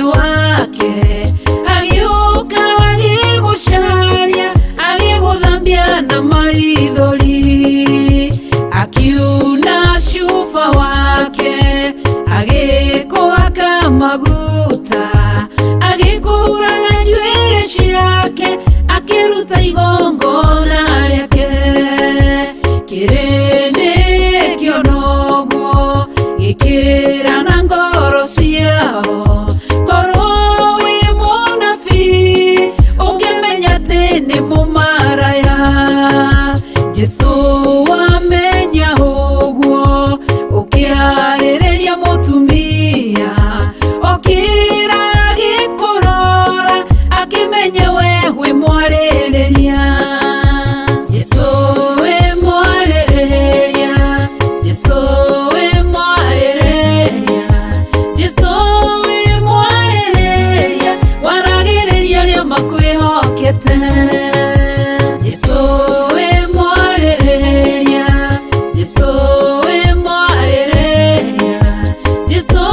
mũhonia wake agĩũka agĩgũcaria agĩgũthambia na maithori akiuna cuba wake agĩkũhaka maguta agĩkũhura na njuĩrĩ ciake akĩruta igongona rĩake kĩrĩndĩ kĩonoguo gĩkĩra na ngoro ciao korwo wĩ mũnabii ũngĩmenya atĩ nĩ mũmaraya Jesũ wamenya ũguo ũkĩarĩrĩria mũtumia okĩra agĩkũrora akĩmenya we wĩ mwarĩrĩria Jesũ wĩ mwarĩrĩria Jesũ wĩ mwarĩrĩria Jesũ wĩ mwarĩrĩria waragĩrĩria arĩa makwĩhokete Jesũ wĩ mwarĩrĩria Jesũ wĩ mwarĩrĩria Jesũ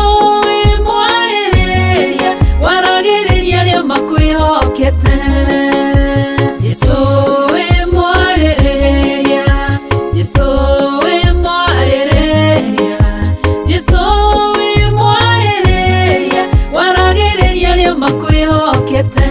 wĩ mwarĩrĩria waragĩrĩria arĩa makwĩhokete Jesũ wĩ mwarĩrĩria Jesũ wĩ mwarĩrĩria Jesũ wĩ mwarĩrĩria waragĩrĩria arĩa makwĩhokete.